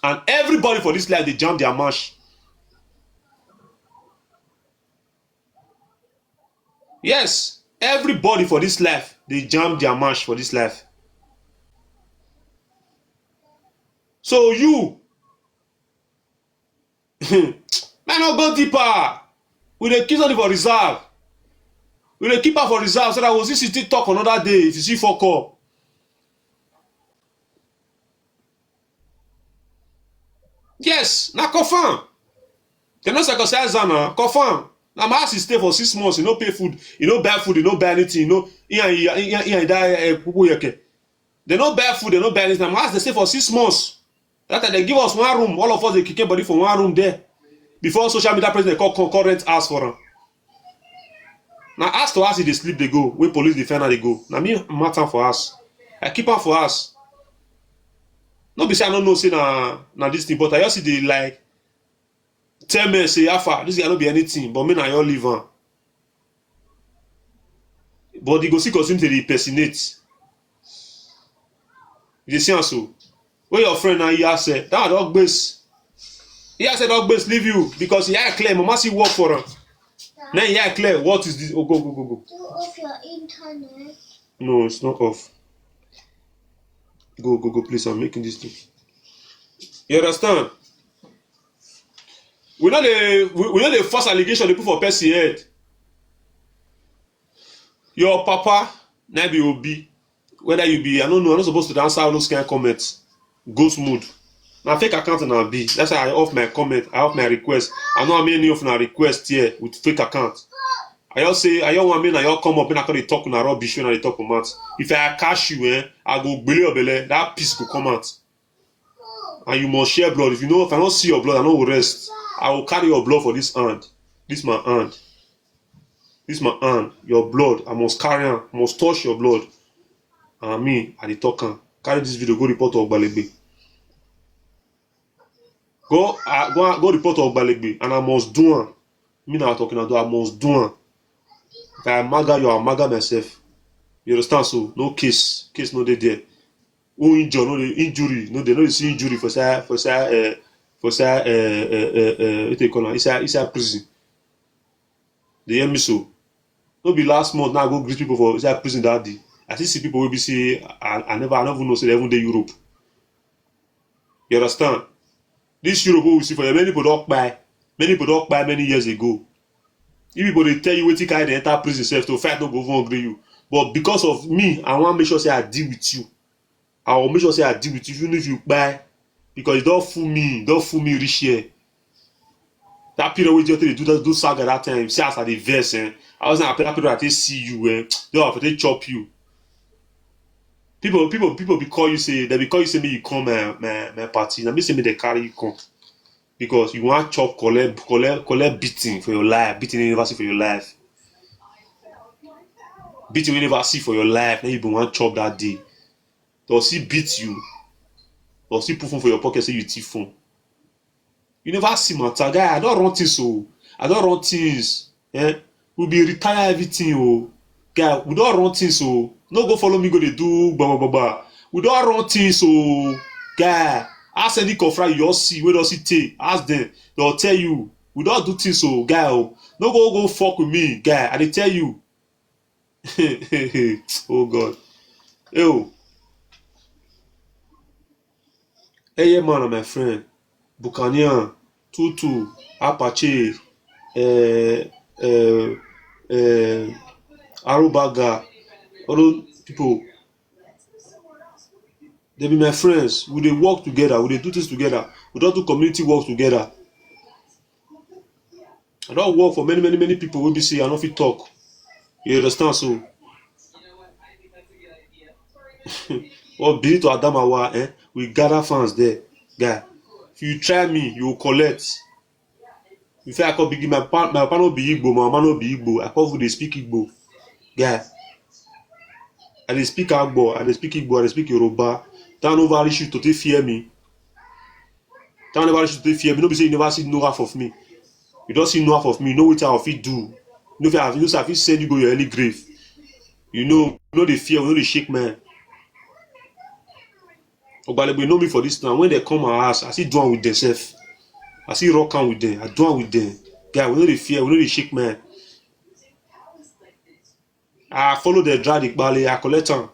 And everybody for this life dey jam their mash. Yes, everybody for this life dey jam their mash for this life. So you man no go deeper. We dey keep something for reserve. We dey keep am for reserve so that we see still talk another day if you see fuck up. Yes, na confirm. Dem no circumcise am na confirm. Na my house e stay for six months, e no pay food, e no buy food, e no buy anything, e no e and e and e and e die eh, pupu yeke. Dem no buy food, dem no buy anything. Na my house dey stay for six months. That time dem give us one room, all of us dey keke body for one room there. Before social media president come come come rent house for am. Na house to house e dey sleep dey go, wey police dey find am dey go. Na me mount am for house. I keep am for house. No be say I no know say na na this thing, but I just see dey like tell me say how far this guy no be anything, but me na your leave am. But e go still continue to dey impersonate. You dey see am so? Wey your friend na Iyase, that one don gbase. Iyase don gbase leave you because e eye clear, mama still work for am. Na e eye clear, what is this? Oh, go, go, go, go. Turn off your internet. No, it's not off. Go, go, go, please, I'm making this thing. You understand? We no dey we, we no dey force allegation dey put for person head. Your papa na be Obi. Whether you be, I no know, I no suppose to dey answer all those kind comments. Ghost mode. Na fake account una be. That's why I off my comment, I off my request. I know how many of una request here with fake account. I just say I just want make una just come up, make una come dey talk una rubbish wey una dey talk for mouth. If I catch you, eh, I go gbele your belle. That piece go come out. And you must share blood. If you know, if I no see your blood, I no go rest. I go carry your blood for this hand. This my hand. This my hand. Your blood, I must carry am. I must touch your blood. And me, I dey talk am. Carry this video, go report to Ogbalegbe. Go, uh, go, go report to Ogbalegbe, and I must do am. Me na talking, I do, I must do am. If I maga you, I maga myself. You understand? So no case, case no dey there. Who injure no dey, injury no dey, no dey see injury for side for side uh, for side uh, uh, uh, uh, what they call am, inside inside prison. Dey hear me so? No be last month now I go greet people for inside prison that day. I still see people wey be say I, I never I no even know say they even dey Europe. You understand? This Europe wey we see for here, many people don kpai. Many people don kpai many years ago. If people dey tell you wetin carry dem enter prison sef, to fight no go even gree you. But because of me, I wan make sure say I deal with you. I will make sure say I deal with you, even if you kpai. Because you don fool me, you don fool me reach here. That period wey you just dey do that do saga that time, see as I dey vex, eh? I was na that period I take see you, eh? Don I for take chop you. People, people, people be call you say, they be call you say me you come my, my, my party. Na me say me they carry you come because you want chop, collect, collect, collect beating for your life, beating university for your life, beating university for your life. Now you be want chop that day. Does he beat you? Does he put phone for your pocket? Say you thief phone. You never see matter, guy. I don't run things, so I don't run things. Eh? We be retire everything, oh, guy. We don't run things, so no go follow me. Go they do blah blah blah blah. We don't run things, so guy. Ask any confra you all see. Where does it take? Ask them. They'll tell you. We don't do things, so guy. Oh, no go go fuck with me, guy. I dey tell you. Oh God. Yo. Hey, yeah, man, my friend. Buccaneer, Tutu, Apache, uh, uh, uh, Arubaga, all those people, they be my friends. We they work together. We they do things together. We don't do community work together. I don't work for many, many, many people. We be see, I don't fit talk. You understand? So, what be to Adamawa? Eh? We gather fans there, guy. If you try me, you will collect. If I call big, my pa, my pa no be Igbo, my mama no be Igbo. I call who they speak Igbo, guy. I dey speak Agbo, I dey speak Igbo, I dey speak Yoruba. That never reach you to take fear me. That never reach you to take fear me. No be say you never see no half of me. You don't see no half of me. You know what I fit do. You know if I have, you know say I fit send you go your early grave. You know, you know they fear, you know they shake, man. Ogbalebe know me for this time. When they come my house, I see do am with themselves. I see rock am with them. I do am with them. Guy, we know they fear, we know they shake, man. I follow the drag the bale, I collect am.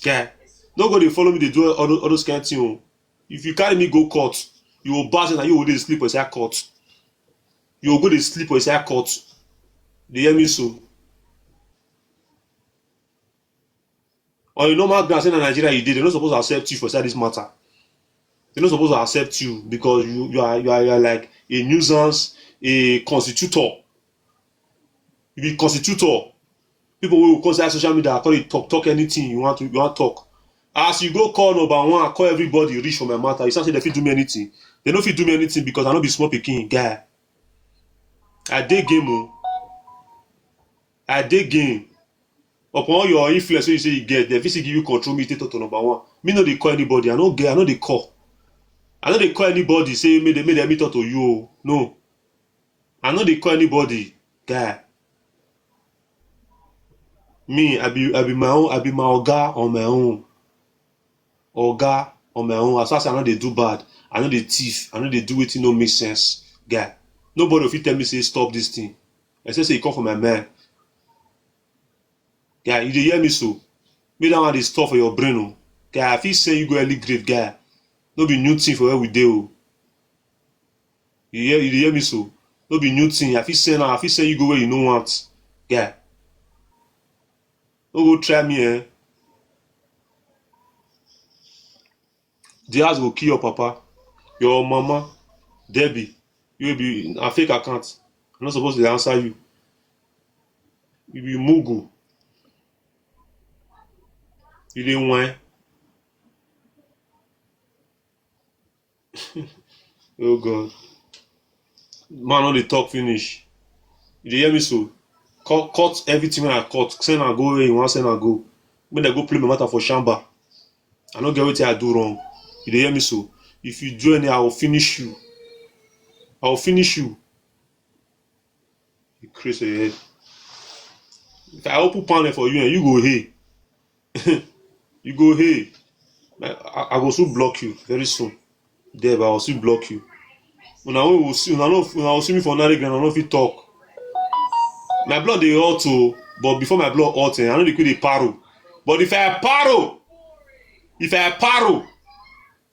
Yeah. No go they follow me, they do all those, all those kind of thing. Oh. If you carry me go court, you will buzz and you will dey sleep inside court. You will go dey sleep inside court. They hear me so. On a normal ground, say na Nigeria you did, they're not supposed to accept you for inside this matter. They're not supposed to accept you because you, you are you are you are like a nuisance, a constitutor. You be constitutor. People will come say social media, call it talk, talk anything you want to you want talk. As you go call number one, call everybody reach for my matter. You say they fit do me anything. They no fit do me anything because I no be small pikin, guy. I dey game, oh. I dey game. Upon all your influence, when you say you get, they fit still give you control. Me take to number one. Me no dey call anybody. I no get. I no dey call. I no dey call anybody. Say make they make they meet up to you. Oh. No. I no dey call anybody, guy. Me, I be I be my own, I be my oga on my own. Oga on my own. As I say, I no dey do bad, I no dey thief, I no dey do wetin no make sense, guy. Nobody fit tell me say stop this thing. Except say you come for my man. Guy, you dey hear me so? Make that one dey stop for your brain, oh. Guy, I fit send you go early grave, guy. No be new thing for where we dey, oh. You hear, you dey hear me so? No be new thing. I fit send, I fit send you go where you no want. Yeah. No go try me, eh? The house go kill your papa, your mama, Debbie. You will be a fake account. I'm not supposed to answer you. You be mugu. You dey whine. Oh God. Man no dey talk finish. You dey hear me so? Cut, cut everything when I cut. Send I go where you want send I go. When they go play my matter for Shamba. I no get wetin I do wrong. You dey hear me so? If you do any, I will finish you. I will finish you. You crazy your head. If I open panel for you and you go hey. You go hey. I, I, I go soon block you very soon. There, but I will soon block you. When I will see, when I know, when I will see me for another ground, I no fit talk. My blood dey hot oh, but before my blood hot, eh, I no dey quick dey paro. But if I paro, if I paro,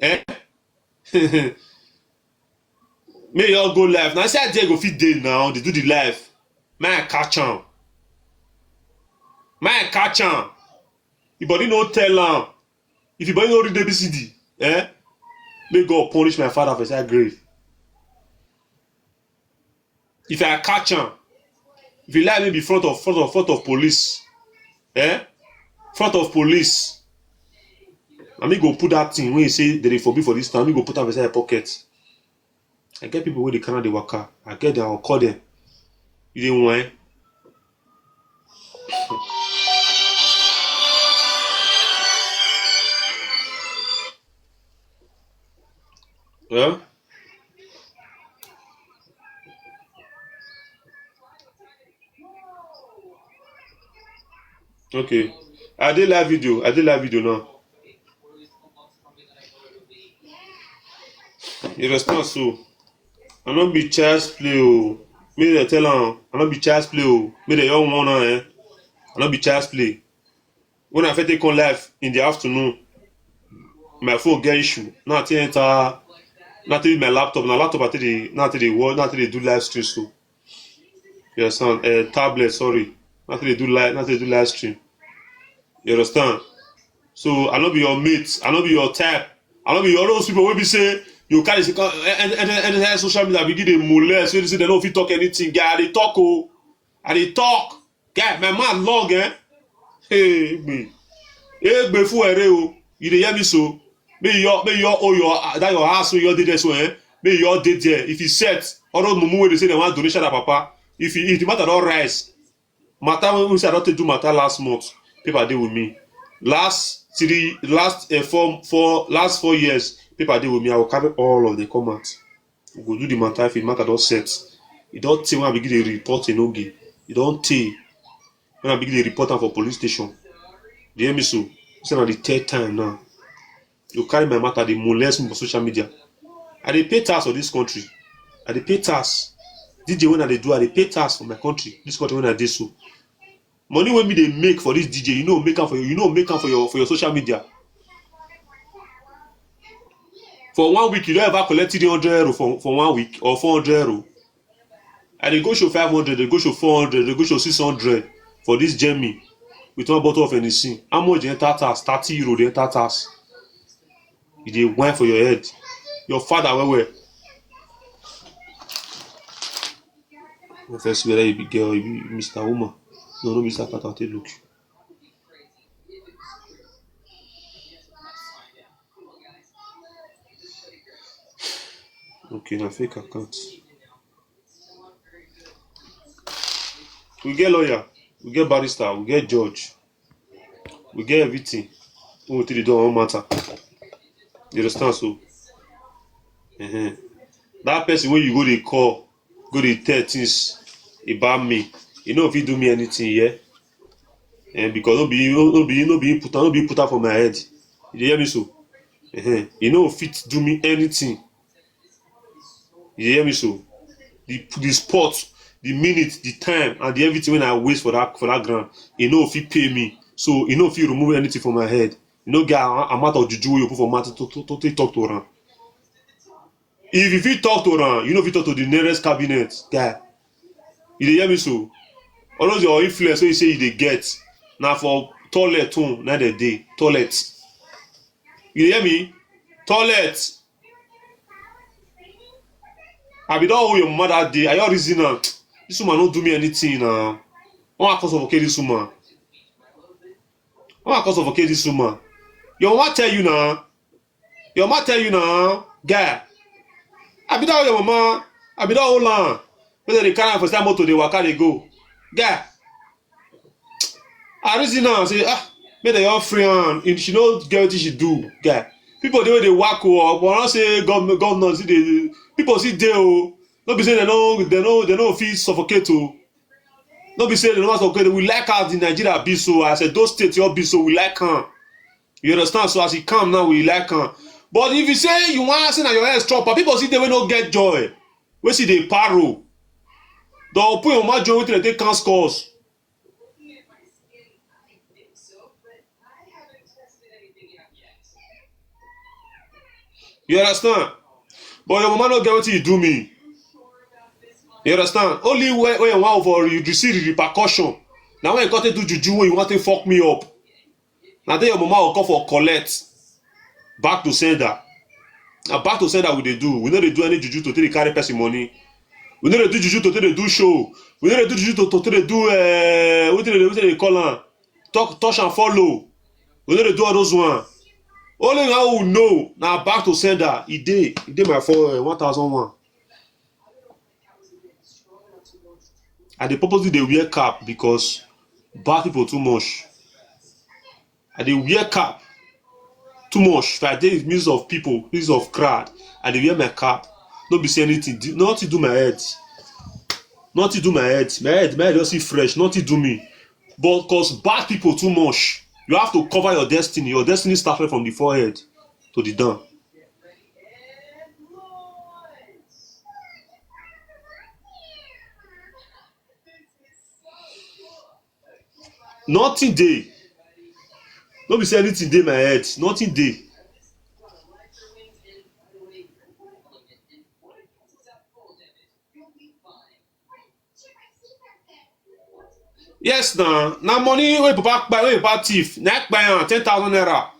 eh, may you all go live. Now see how they go fit dey now. They do the live. Man catch am. Man catch am. If body no tell am, if your body no read A B C D, eh? May God punish my father for that grave. If I catch am, if you like me be front of front of front of police, eh? Front of police, Na me go put that thing wey you say they dey forbid for this town. Na me go put am for inside your pocket. I get people wey dey carry dey waka. I get them, I go call them. You dey whine. Yeah. Okay. I dey live video. I dey live video now. You respond so. I no be child's play o. Make dem tell am. I no be child's play o. Make dem just warn am, eh. I no be child's play. When I fit take on live in the afternoon, my phone get issue. Now I take enter, now I take use my laptop. Na laptop I take dey, now I take dey work, now I take dey do live stream so. You understand? Uh, tablet, sorry. Now I take dey do live, now I take dey do live stream. You understand? So I no be your mate, I no be your type. I no be all those people wey be say you carry say, come, and, and, and, and social media begin dey molest, wey be say dem no fit talk anything. Guy, I dey talk o. I dey talk. Guy, my man long, eh? Hey, me. Hey, gbe fun ere o. You dey hear me so? May you, may you all your, that your house wey you dey there so, eh? May you all dey there. If you set, all those mumu wey dey say dem wan donation that papa. If you, if the matter don rise, matter wey we say I don take do matter last month, paper dey with me. Last three, last, uh, four, four, last four years, paper dey with me. I will carry all of them come out. We go do the matter if the matter don set. E don tey when I begin dey report Enoge. E don tey when I begin dey report am for police station. Dey hear me so? Say na the third time now. You carry my matter, dey molest me for social media. I dey pay tax for this country. I dey pay tax. D J wey I dey do, I dey pay tax for my country. This country wey I dey so. Money wey me dey make for this D J, you no make am for your, you no make am for your, for your social media. For one week, you don ever collect three hundred euro for, for one week or four hundred euro? I dey go show five hundred, dey go show four hundred, dey go show six hundred for this journey with one bottle of Hennessy. How much dey enter tax? Thirty euro dey enter tax. You dey whine for your head. Your father well well. First, whether you be girl, you be Mister Woman. No, no be Mister Pata, take look. Okay, na fake account. We get lawyer, we get barrister, we get judge, we get everything. We take dey do our own matter. You understand so? Uh-huh. That person wey you go dey call, go dey tell things about me, e no fit do me anything, yeah? Eh, because no be, no be, no be him put am, no be him put am for my head. You dey hear me so? Uh-huh. E no fit do me anything. You dey hear me so? The, the spot, the minute, the time, and the everything wey I waste for that, for that ground, e no fit pay me. So e no fit remove anything from my head. E no get a-, amount of juju wey you put for mouth to, to, to take talk to am. If you fit talk to am, you no fit talk to the nearest cabinet, guy. You dey hear me so? All those your influence wey you say you dey get, na for toilet own na dem dey. Toilet. You dey hear me? Toilet. I be don hold your mama that day. I just reason am. This woman no do me anything na. Why I come suffocate this woman? Why I come suffocate this woman? Your mama tell you na. Your mama tell you na, guy. I be don hold your mama. I be don hold am. Make dem dey carry am for inside motor, dey waka dey go. Guy. I reason am say, ah, make dem just free am. If she no get wetin she do, guy. People dey wey dey whack o, but I no say government, government still dey. People still dey o. No be say dem no, dem no, dem no fit suffocate o. No be say dem no wan suffocate. We like as the Nigeria be so. As Edo State your be so, we like am. You understand? So as e come now, we like am. But if you say you wan say na your head chop, but people still dey wey no get joy, wey still dey paro. Don open your mouth join wetin dem take count scores. You understand? But your mama no get wetin you do me. You understand? Only when, when you wan for you see the repercussion. Na when you come take do juju wey you wan take fuck me up. Na there your mama go come for collect. Back to sender. Na back to sender we dey do. We no dey do any juju to take dey carry person money. We no dey do juju to take dey do show. We no dey do juju to, to take dey do, eh, wetin dey, wetin dey call am? Talk, touch and follow. We no dey do all those one. Only how we know na back to sender. E dey, e dey my forehead, one thousand one. I dey purposely dey wear cap because bad people too much. I dey wear cap too much. If I dey in midst of people, midst of crowd, I dey wear my cap. No be say anything, do, nothing do my head. Nothing do my head. My head, my head just see fresh. Nothing do me. But because bad people too much, you have to cover your destiny. Your destiny started from the forehead to the down. Nothing dey. No be say anything dey my head. Nothing dey. Yes na, na money wey papa kpai, wey papa thief, na kpai am ten thousand naira.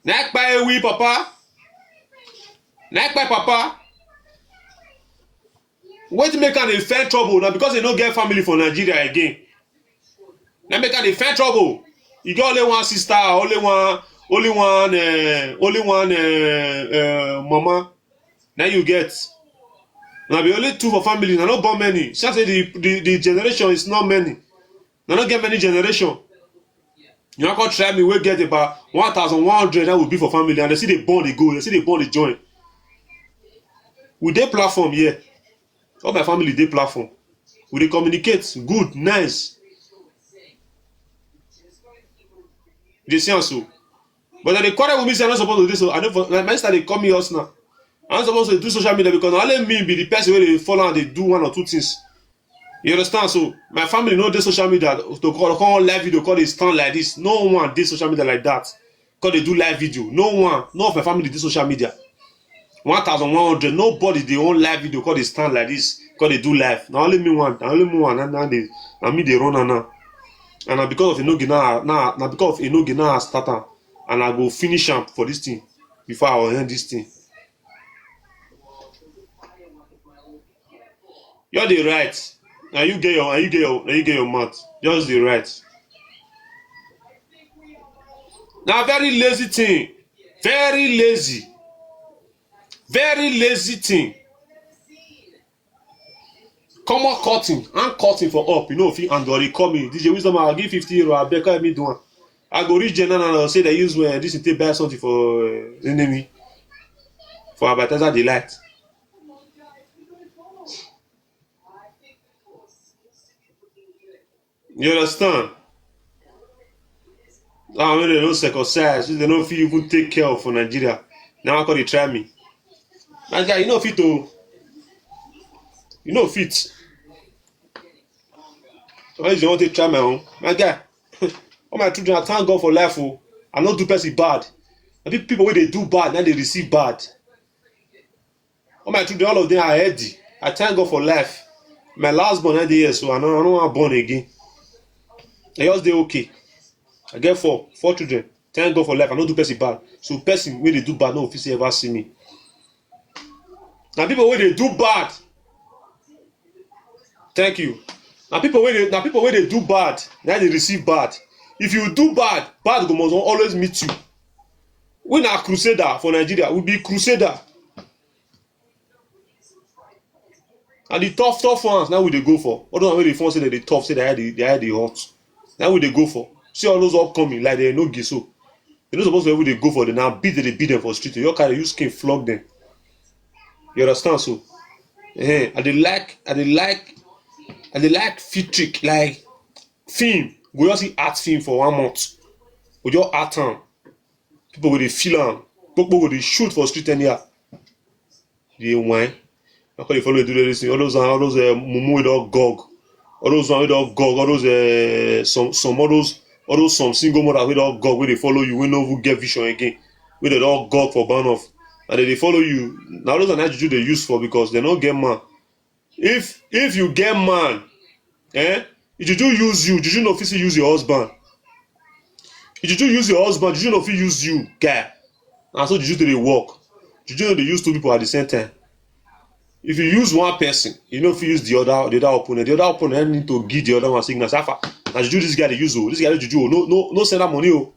Na kpai we papa. Na kpai papa. Wetin make am dey find trouble na because e no get family for Nigeria again. Na make am dey find trouble. You get only one sister, only one, only one, uh, only one uh, uh, mama. Now you get. Now be only two for family. Now not born many. Since the, the the generation is not many. Now not get many generation. You not gonna try me. We get about one thousand one hundred. That will be for family, and they see they born they go. They see they born they join. We dey platform here. All my family dey platform. We dey communicate good, nice. They see am so. But I dey quarrel with me say I no suppose to do so. I no for my, my sister dey call me us now. I no suppose to do social media because na only me be the person wey dey follow and dey do one or two things. You understand? So my family no dey social media to call, call live video, call dey stand like this. No one dey social media like that. Call dey do live video. No one, none of my family dey social media. One thousand one hundred, nobody dey own live video, call dey stand like this, call dey do live. Na only me one, na only me one, na, na dey, na me dey run am now. And na because of Enoge now, na, na because of Enoge now I start am. And I go finish am for this thing before I end this thing. You dey right. Na you get your, na you get your, na you get your mouth. Just dey right. Na very lazy thing. Very lazy. Very lazy thing. Comot curtain, hang curtain for up. You know, if you and Dori call me, D J Wisdom, I'll give fifty euro. I beg, help me do one. I go reach there now and I'll say they use uh, this thing take buy something for uh, enemy. For advertiser delight. You understand? Ah, when they don't circumcise, they don't feel even take care of for Nigeria. Now I call they try me. My guy, you know fit oh. You know fit. Why you want to try my own? My guy, all my children, I thank God for life. Oh. I not do person bad. I think people when they do bad, now they receive bad. All my children, all of them are healthy. I thank God for life. My last born, nine years, so I know I don't want born again. I just dey okay. I get four, four children. Thank God for life. I no do person bad. So person wey dey do bad no fit ever see me. Na people wey dey do bad. Thank you. Na people wey dey na people wey dey do bad na dey receive bad. If you do bad, bad go must always meet you. We na crusader for Nigeria. We be crusader. And the tough, tough ones now we dey go for. All those wey dey form say they dey tough, say they are the they are the hot. Now we dey go for. See all those upcoming like they no get so. They no suppose to even dey go for them. Now beat they dey beat them for street. You carry use cane flog them. You understand so? Eh, I dey like I dey like I dey like fit trick like film. Go just see art film for one month. Go just art am. People go dey feel am. People go dey shoot for street anyhow. Dey wine. I call dey follow you do this thing. All those uh, all those uh, mumu wey don gog. All those one wey don gog. All those uh, some some all those all those some single mothers wey don gog wey dey follow you wey no even get vision again. Wey dey don gog for ban off. And they dey follow you. Na all those are na juju dey use for because they no get man. If if you get man, eh? If juju use you, juju no fit still use your husband. If juju use your husband, juju no fit use you, guy. Na so juju dey dey work. Juju no dey use two people at the same time. If you use one person, you no fit use the other the other opponent. The other opponent need to give the other one signal. Say, "Afa, na juju this guy dey use o. This guy dey juju o. No no no send that money o.